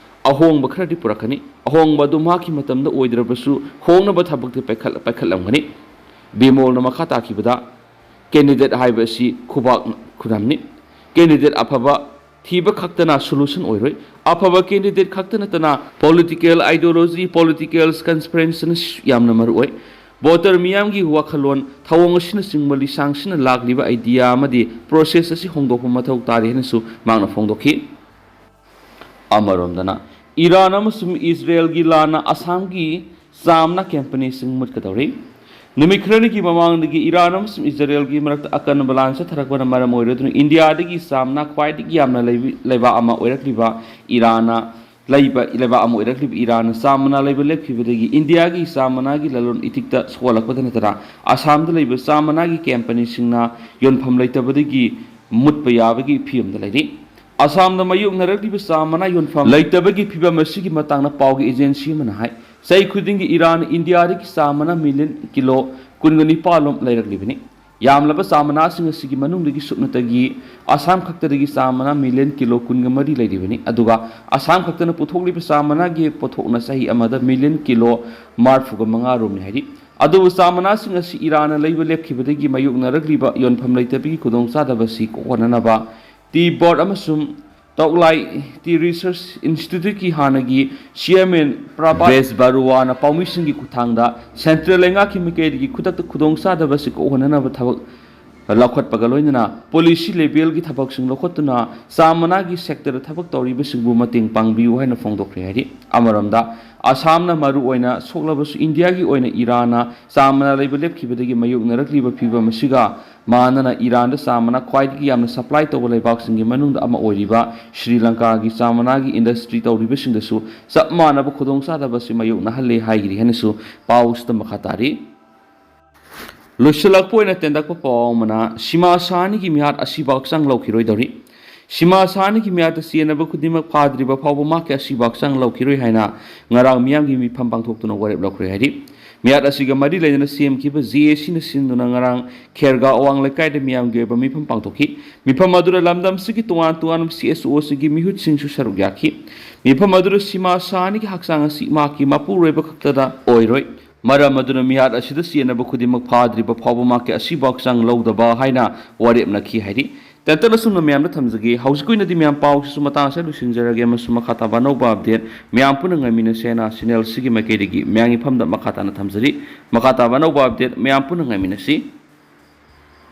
ꯑꯍꯣꯡꯕ ꯈꯔꯗꯤ ꯄꯨꯔꯛꯀꯅꯤ꯫ ꯑꯍꯣꯡꯕ ꯑꯗꯨ ꯃꯍꯥꯛꯀꯤ ꯃꯇꯝꯗ ꯑꯣꯏꯗ꯭ꯔꯕꯁꯨ ꯍꯣꯡꯅꯕ ꯊꯕꯛꯇꯤ ꯄꯥꯏꯈꯠ-, ꯄꯥꯏꯈꯠꯂꯝꯒꯅꯤ꯫ ꯕꯤꯃꯣꯜꯅ ꯃꯈꯥ ꯇꯥꯈꯤꯕꯗ, ꯀꯦꯟꯗꯤꯗꯦꯠ ꯍꯥꯏꯕ ꯑꯁꯤ ꯈꯨꯕꯥꯛ ꯈꯨꯅꯝꯅꯤ꯫ ꯀꯦꯟꯗꯤꯗꯦꯠ ꯑꯐꯕ ꯊꯤꯕ ꯈꯛꯇꯅ ꯁꯣꯂꯨꯁꯟ ꯑꯣꯏꯔꯣꯏ꯫ ꯑꯐꯕ ꯀꯦꯟꯗꯤꯗꯦꯠ ꯈꯛꯇ ꯅꯠꯇꯅ ꯄꯣꯂꯤꯇꯤꯀꯦꯜ ꯑꯥꯏꯗꯤꯌꯣꯂꯣꯖꯤ, ꯄꯣꯂꯤꯇꯤꯀꯦꯜ ꯀꯟꯁꯄꯔꯦꯟꯁꯤꯅꯁꯨ ꯌꯥꯝꯅ ꯃꯔꯨ ꯑꯣꯏ꯫ ꯚꯣꯇꯔ ꯃꯤꯌꯥꯝꯒꯤ ꯋꯥꯈꯜꯂꯣꯟ, ꯊꯧꯑꯣꯡ ꯑꯁꯤꯅꯆꯤꯡꯕ ꯂꯤꯁꯥꯡꯁꯤꯟꯅ ꯂꯥꯛꯂꯤꯕ ꯑꯥꯏꯗꯤꯌꯥ ꯑꯃꯗꯤ ꯄ꯭ꯔꯣꯁꯦꯁ ꯑꯁꯤ ꯍꯣꯡꯗꯣꯛꯄ ꯃꯊꯧ ꯇꯥꯔꯤ ꯍꯥꯏꯅꯁꯨ ꯃꯍꯥꯛꯅ ꯐꯣꯡꯗꯣꯛꯈꯤ꯫ ꯑꯃꯔꯣꯝꯗꯅ, ꯏꯔꯥꯟ ꯑꯃꯁꯨꯡ ꯏꯖꯔꯦꯜꯒꯤ ꯂꯥꯟꯅ ꯑꯁꯥꯝꯒꯤ ꯆꯥ ꯃꯅꯥ ꯀꯦꯝꯄꯅꯤꯁꯤꯡ ꯃꯨꯠꯀꯗꯧꯔꯤ꯫ ꯅꯨꯃꯤꯠ ꯈꯔꯅꯤꯒꯤ ꯃꯃꯥꯡꯗꯒꯤ ꯏꯔꯥꯟ ꯑꯃꯁꯨꯡ ꯏꯖꯔꯦꯜꯒꯤ ꯃꯔꯛꯇ ꯑꯀꯟꯕ ꯂꯥꯟ ꯆꯠꯊꯔꯛꯄꯅ ꯃꯔꯝ ꯑꯣꯏꯔꯗꯨꯅ ꯏꯟꯗꯤꯌꯥꯗꯒꯤ ꯆꯥ ꯃꯅꯥ ꯈ꯭ꯋꯥꯏꯗꯒꯤ ꯌꯥꯝꯅ ꯂꯩꯕ ꯂꯩꯕꯥꯛ ꯑꯃ ꯑꯣꯏꯔꯛꯂꯤꯕ ꯏꯔꯥꯟꯅ ꯂꯩꯕ ꯂꯩꯕꯥꯛ ꯑꯃ ꯑꯣꯏꯔꯛꯂꯤꯕ ꯏꯔꯥꯟꯅ ꯆꯥ ꯃꯅꯥ ꯂꯩꯕ ꯂꯦꯞꯈꯤꯕꯗꯒꯤ ꯏꯟꯗꯤꯌꯥꯒꯤ ꯆꯥ ꯃꯅꯥꯒꯤ ꯂꯂꯣꯟ ꯏꯇꯤꯛꯇ ꯁꯣꯛꯍꯜꯂꯛꯄꯗ ꯅꯠꯇꯅ ꯑꯁꯥꯝꯗ ꯂꯩꯕ ꯆꯥ ꯃꯅꯥꯒꯤ ꯀꯦꯝꯄꯅꯤꯁꯤꯡꯅ ꯌꯣꯟꯐꯝ ꯂꯩꯇꯕꯗꯒꯤ ꯃꯨꯠꯄ ꯌꯥꯕꯒꯤ ꯐꯤꯕꯝꯗ ꯂꯩꯔꯤ꯫ ꯑꯁꯥꯝꯗ ꯃꯥꯌꯣꯛꯅꯔꯛꯂꯤꯕ ꯆꯥ ꯃꯅꯥ ꯌꯣꯟꯐꯝ ꯂꯩꯇꯕꯒꯤ ꯐꯤꯕꯝ ꯑꯁꯤꯒꯤ ꯃꯇꯥꯡꯗ ꯄꯥꯎꯒꯤ ꯑꯦꯖꯦꯟꯁꯤ ꯑꯃꯅ ꯍꯥꯏ, ꯆꯍꯤ ꯈꯨꯗꯤꯡꯒꯤ ꯏꯔꯥꯟ ꯏꯟꯗꯤꯌꯥꯗꯒꯤ ꯆꯥ ꯃꯅꯥ ꯃꯤꯂꯤꯌꯟ ꯀꯤꯂꯣ ꯀꯨꯟꯒ ꯅꯤꯄꯥꯜ ꯂꯣꯝ ꯂꯩꯔꯛꯂꯤꯕꯅꯤ꯫ ꯌꯥꯝꯂꯕ ꯆꯥ ꯃꯅꯥꯁꯤꯡ ꯑꯁꯤꯒꯤ ꯃꯅꯨꯡꯗꯒꯤ ꯁꯨꯞꯅꯇꯒꯤ ꯑꯁꯥꯝ ꯈꯛꯇꯗꯒꯤ ꯆꯥ ꯃꯅꯥ ꯃꯤꯂꯤꯌꯟ ꯀꯤꯂꯣ ꯀꯨꯟꯒ ꯃꯔꯤ ꯂꯩꯔꯤꯕꯅꯤ꯫ ꯑꯗꯨꯒ ꯑꯁꯥꯝ ꯈꯛꯇꯅ ꯄꯨꯊꯣꯛꯂꯤꯕ ꯆꯥ ꯃꯅꯥꯒꯤ ꯄꯣꯠꯊꯣꯛꯅ ꯆꯍꯤ ꯑꯃꯗ ꯃꯤꯂꯤꯌꯟ ꯀꯤꯂꯣ ꯃꯔꯤꯐꯨꯒ ꯃꯉꯥ ꯔꯣꯝꯃꯤ ꯍꯥꯏꯔꯤ꯫ ꯑꯗꯨꯕꯨ ꯆꯥ ꯃꯅꯥꯁꯤꯡ ꯑꯁꯤ ꯏꯔꯥꯟꯅ ꯂꯩꯕ ꯂꯦꯞꯈꯤꯕꯗꯒꯤ ꯃꯥꯌꯣꯛꯅꯔꯛꯂꯤꯕ ꯌꯣꯟꯐꯝ ꯂꯩꯇꯕꯒꯤ ꯈꯨꯗꯣꯡꯆꯥꯗꯕ ꯑꯁꯤ ꯀꯣꯛꯍꯟꯅꯅꯕ ꯇꯤ ꯕꯣꯔꯗ ꯑꯃꯁꯨꯡ ꯇꯧꯂꯥꯏ ꯇꯤ ꯔꯤꯁꯔꯆ ꯏꯟꯁꯇꯤꯇ꯭ꯌꯨꯠꯀꯤ ꯍꯥꯟꯅꯒꯤ ꯆꯤꯌꯔꯃꯦꯟ ꯄ꯭ꯔꯚꯥꯁ ꯕꯔꯨꯋꯥꯅ ꯄꯥꯎꯃꯤꯁꯤꯡꯒꯤ ꯈꯨꯠꯊꯥꯡꯗ ꯁꯦꯟꯇ꯭ꯔꯦꯜ ꯂꯩꯉꯥꯛꯀꯤ ꯃꯥꯏꯀꯩꯗꯒꯤ ꯈꯨꯗꯛꯇ ꯈꯨꯗꯣꯡꯆꯥꯗꯕ ꯑꯁꯤ ꯀꯣꯛꯍꯟꯅꯅꯕ ꯊꯕꯛ ꯂꯧꯈꯠꯄꯒ ꯂꯣꯏꯅꯅ ꯄꯣꯂꯤꯁꯤ ꯂꯦꯚꯦꯜꯒꯤ ꯊꯕꯛꯁꯤꯡ ꯂꯧꯈꯠꯇꯨꯅ ꯆꯥ ꯃꯅꯥꯒꯤ ꯁꯦꯛꯇꯔꯗ ꯊꯕꯛ ꯇꯧꯔꯤꯕꯁꯤꯡꯕꯨ ꯃꯇꯦꯡ ꯄꯥꯡꯕꯤꯌꯨ ꯍꯥꯏꯅ ꯐꯣꯡꯗꯣꯛꯈ꯭ꯔꯦ ꯍꯥꯏꯔꯤ꯫ ꯑꯃꯔꯣꯝꯗ ꯑꯁꯥꯝꯅ ꯃꯔꯨꯑꯣꯏꯅ ꯁꯣꯛꯂꯕꯁꯨ ꯏꯟꯗꯤꯌꯥꯒꯤ ꯑꯣꯏꯅ ꯏꯔꯥꯟꯅ ꯆꯥ ꯃꯅꯥ ꯂꯩꯕ ꯂꯦꯞꯈꯤꯕꯗꯒꯤ ꯃꯥꯌꯣꯛꯅꯔꯛꯂꯤꯕ ꯐꯤꯕꯝ ꯑꯁꯤꯒ ꯃꯥꯟꯅꯅ ꯏꯔꯥꯟꯗ ꯆꯥ ꯃꯅꯥ ꯈ꯭ꯋꯥꯏꯗꯒꯤ ꯌꯥꯝꯅ ꯁꯄ꯭ꯂꯥꯏ ꯇꯧꯕ ꯂꯩꯕꯥꯛꯁꯤꯡꯒꯤ ꯃꯅꯨꯡꯗ ꯑꯃ ꯑꯣꯏꯔꯤꯕ ꯁ꯭ꯔꯤ ꯂꯪꯀꯥꯒꯤ ꯆꯥ ꯃꯅꯥꯒꯤ ꯏꯟꯗꯁꯇ꯭ꯔꯤ ꯇꯧꯔꯤꯕꯁꯤꯡꯗꯁꯨ ꯆꯞ ꯃꯥꯟꯅꯕ ꯈꯨꯗꯣꯡꯆꯥꯗꯕ ꯑꯁꯤ ꯃꯥꯌꯣꯛꯅꯍꯜꯂꯦ ꯍꯥꯏꯔꯤ ꯍꯥꯏꯅꯁꯨ ꯄꯥꯎꯁꯤꯗ ꯃꯈꯥ ꯇꯥꯔꯤ꯫ ꯂꯣꯏꯁꯤꯜꯂꯛꯄ ꯑꯣꯏꯅ ꯇꯦꯟꯇꯛꯄ ꯄꯥꯎ ꯑꯃꯅ, ꯁꯤꯃꯥ ꯁꯥꯅꯤꯒꯤ ꯃꯤꯍꯥꯠ ꯑꯁꯤꯐꯥꯎ ꯆꯪ ꯂꯧꯈꯤꯔꯣꯏꯗꯧꯔꯤ꯫ ꯁꯤꯃꯥ ꯁꯥꯅꯤꯒꯤ ꯃꯤꯍꯥꯠꯇ ꯆꯦꯟꯅꯕ ꯈꯨꯗꯤꯡꯃꯛ ꯐꯥꯗ꯭ꯔꯤꯕ ꯐꯥꯎꯕ ꯃꯍꯥꯛꯀꯤ ꯑꯁꯤꯐꯥꯎ ꯆꯪ ꯂꯧꯈꯤꯔꯣꯏ ꯍꯥꯏꯅ ꯉꯔꯥꯡ ꯃꯤꯌꯥꯝꯒꯤ ꯃꯤꯐꯝ ꯄꯥꯡꯊꯣꯛꯇꯨꯅ ꯋꯥꯔꯦꯞ ꯂꯧꯈ꯭ꯔꯦ ꯍꯥꯏꯔꯤ꯫ ꯃꯤꯍꯥꯠ ꯑꯁꯤꯒ ꯃꯔꯤ ꯂꯩꯅꯅ ꯁꯦꯝꯈꯤꯕ ꯖꯦ ꯑꯦ ꯁꯤꯅ ꯁꯤꯟꯗꯨꯅ ꯉꯔꯥꯡ ꯈꯦꯔꯒꯥ ꯑꯋꯥꯡ ꯂꯩꯀꯥꯏꯗ ꯃꯤꯌꯥꯝꯒꯤ ꯑꯣꯏꯕ ꯃꯤꯐꯝ ꯄꯥꯡꯊꯣꯛꯈꯤ꯫ ꯃꯤꯐꯝ ꯑꯗꯨꯗ ꯂꯝꯗꯝꯁꯤꯒꯤ ꯇꯣꯉꯥꯟ ꯇꯣꯉꯥꯟꯕ ꯁꯤ ꯑꯦꯁ ꯑꯣꯁꯤꯡꯒꯤ ꯃꯤꯍꯨꯠꯁꯤꯡꯁꯨ ꯁꯔꯨꯛ ꯌꯥꯈꯤ꯫ ꯃꯤꯐꯝ ꯑꯗꯨꯗ ꯁꯤꯃꯥ ꯁꯥꯅꯤꯒꯤ ꯍꯛꯆꯥꯡ ꯑꯁꯤ ꯃꯍꯥꯛꯀꯤ ꯃꯄꯨꯔꯣꯏꯕ ꯈꯛꯇꯗ ꯑꯣꯏꯔꯣꯏ꯫ ꯃꯔꯝ ꯑꯗꯨꯅ ꯃꯤꯍꯥꯠ ꯑꯁꯤꯗ ꯆꯦꯟꯅꯕ ꯈꯨꯗꯤꯡꯃꯛ ꯐꯥꯗ꯭ꯔꯤꯕ ꯐꯥꯎꯕ ꯃꯍꯥꯛꯀꯤ ꯑꯁꯤꯐꯥꯎ ꯆꯪ ꯂꯧꯗꯕ ꯍꯥꯏꯅ ꯋꯥꯔꯦꯞꯅꯈꯤ ꯍꯥꯏꯔꯤ꯫ ꯇꯦꯟꯇꯛꯅ ꯑꯁꯨꯝꯅ ꯃꯌꯥꯝꯗ ꯊꯝꯖꯒꯦ꯫ ꯍꯧꯖꯤꯛꯀꯤ ꯑꯣꯏꯅꯗꯤ ꯃꯌꯥꯝ ꯄꯥꯎꯁꯤꯁꯨ ꯃꯇꯥꯡ ꯑꯁꯤꯗ ꯂꯣꯏꯁꯤꯟꯖꯔꯒꯦ ꯑꯃꯁꯨꯡ ꯃꯈꯥ ꯇꯥꯕ ꯑꯅꯧꯕ ꯑꯞꯗꯦꯠ ꯃꯌꯥꯝ ꯄꯨꯟꯅ ꯉꯥꯏꯃꯤꯟꯅꯁꯦ ꯍꯥꯏꯅ ꯆꯦꯅꯦꯜꯁꯤꯒꯤ ꯃꯥꯏꯀꯩꯗꯒꯤ ꯃꯌꯥꯝꯒꯤ ꯃꯐꯝꯗ ꯃꯈꯥ ꯇꯥꯅ ꯊꯝꯖꯔꯤ꯫ ꯃꯈꯥ ꯇꯥꯕ ꯑꯅꯧꯕ ꯑꯞꯗꯦꯠ ꯃꯌꯥꯝ ꯄꯨꯟꯅ ꯉꯥꯏꯃꯤꯟꯅꯁꯤ꯫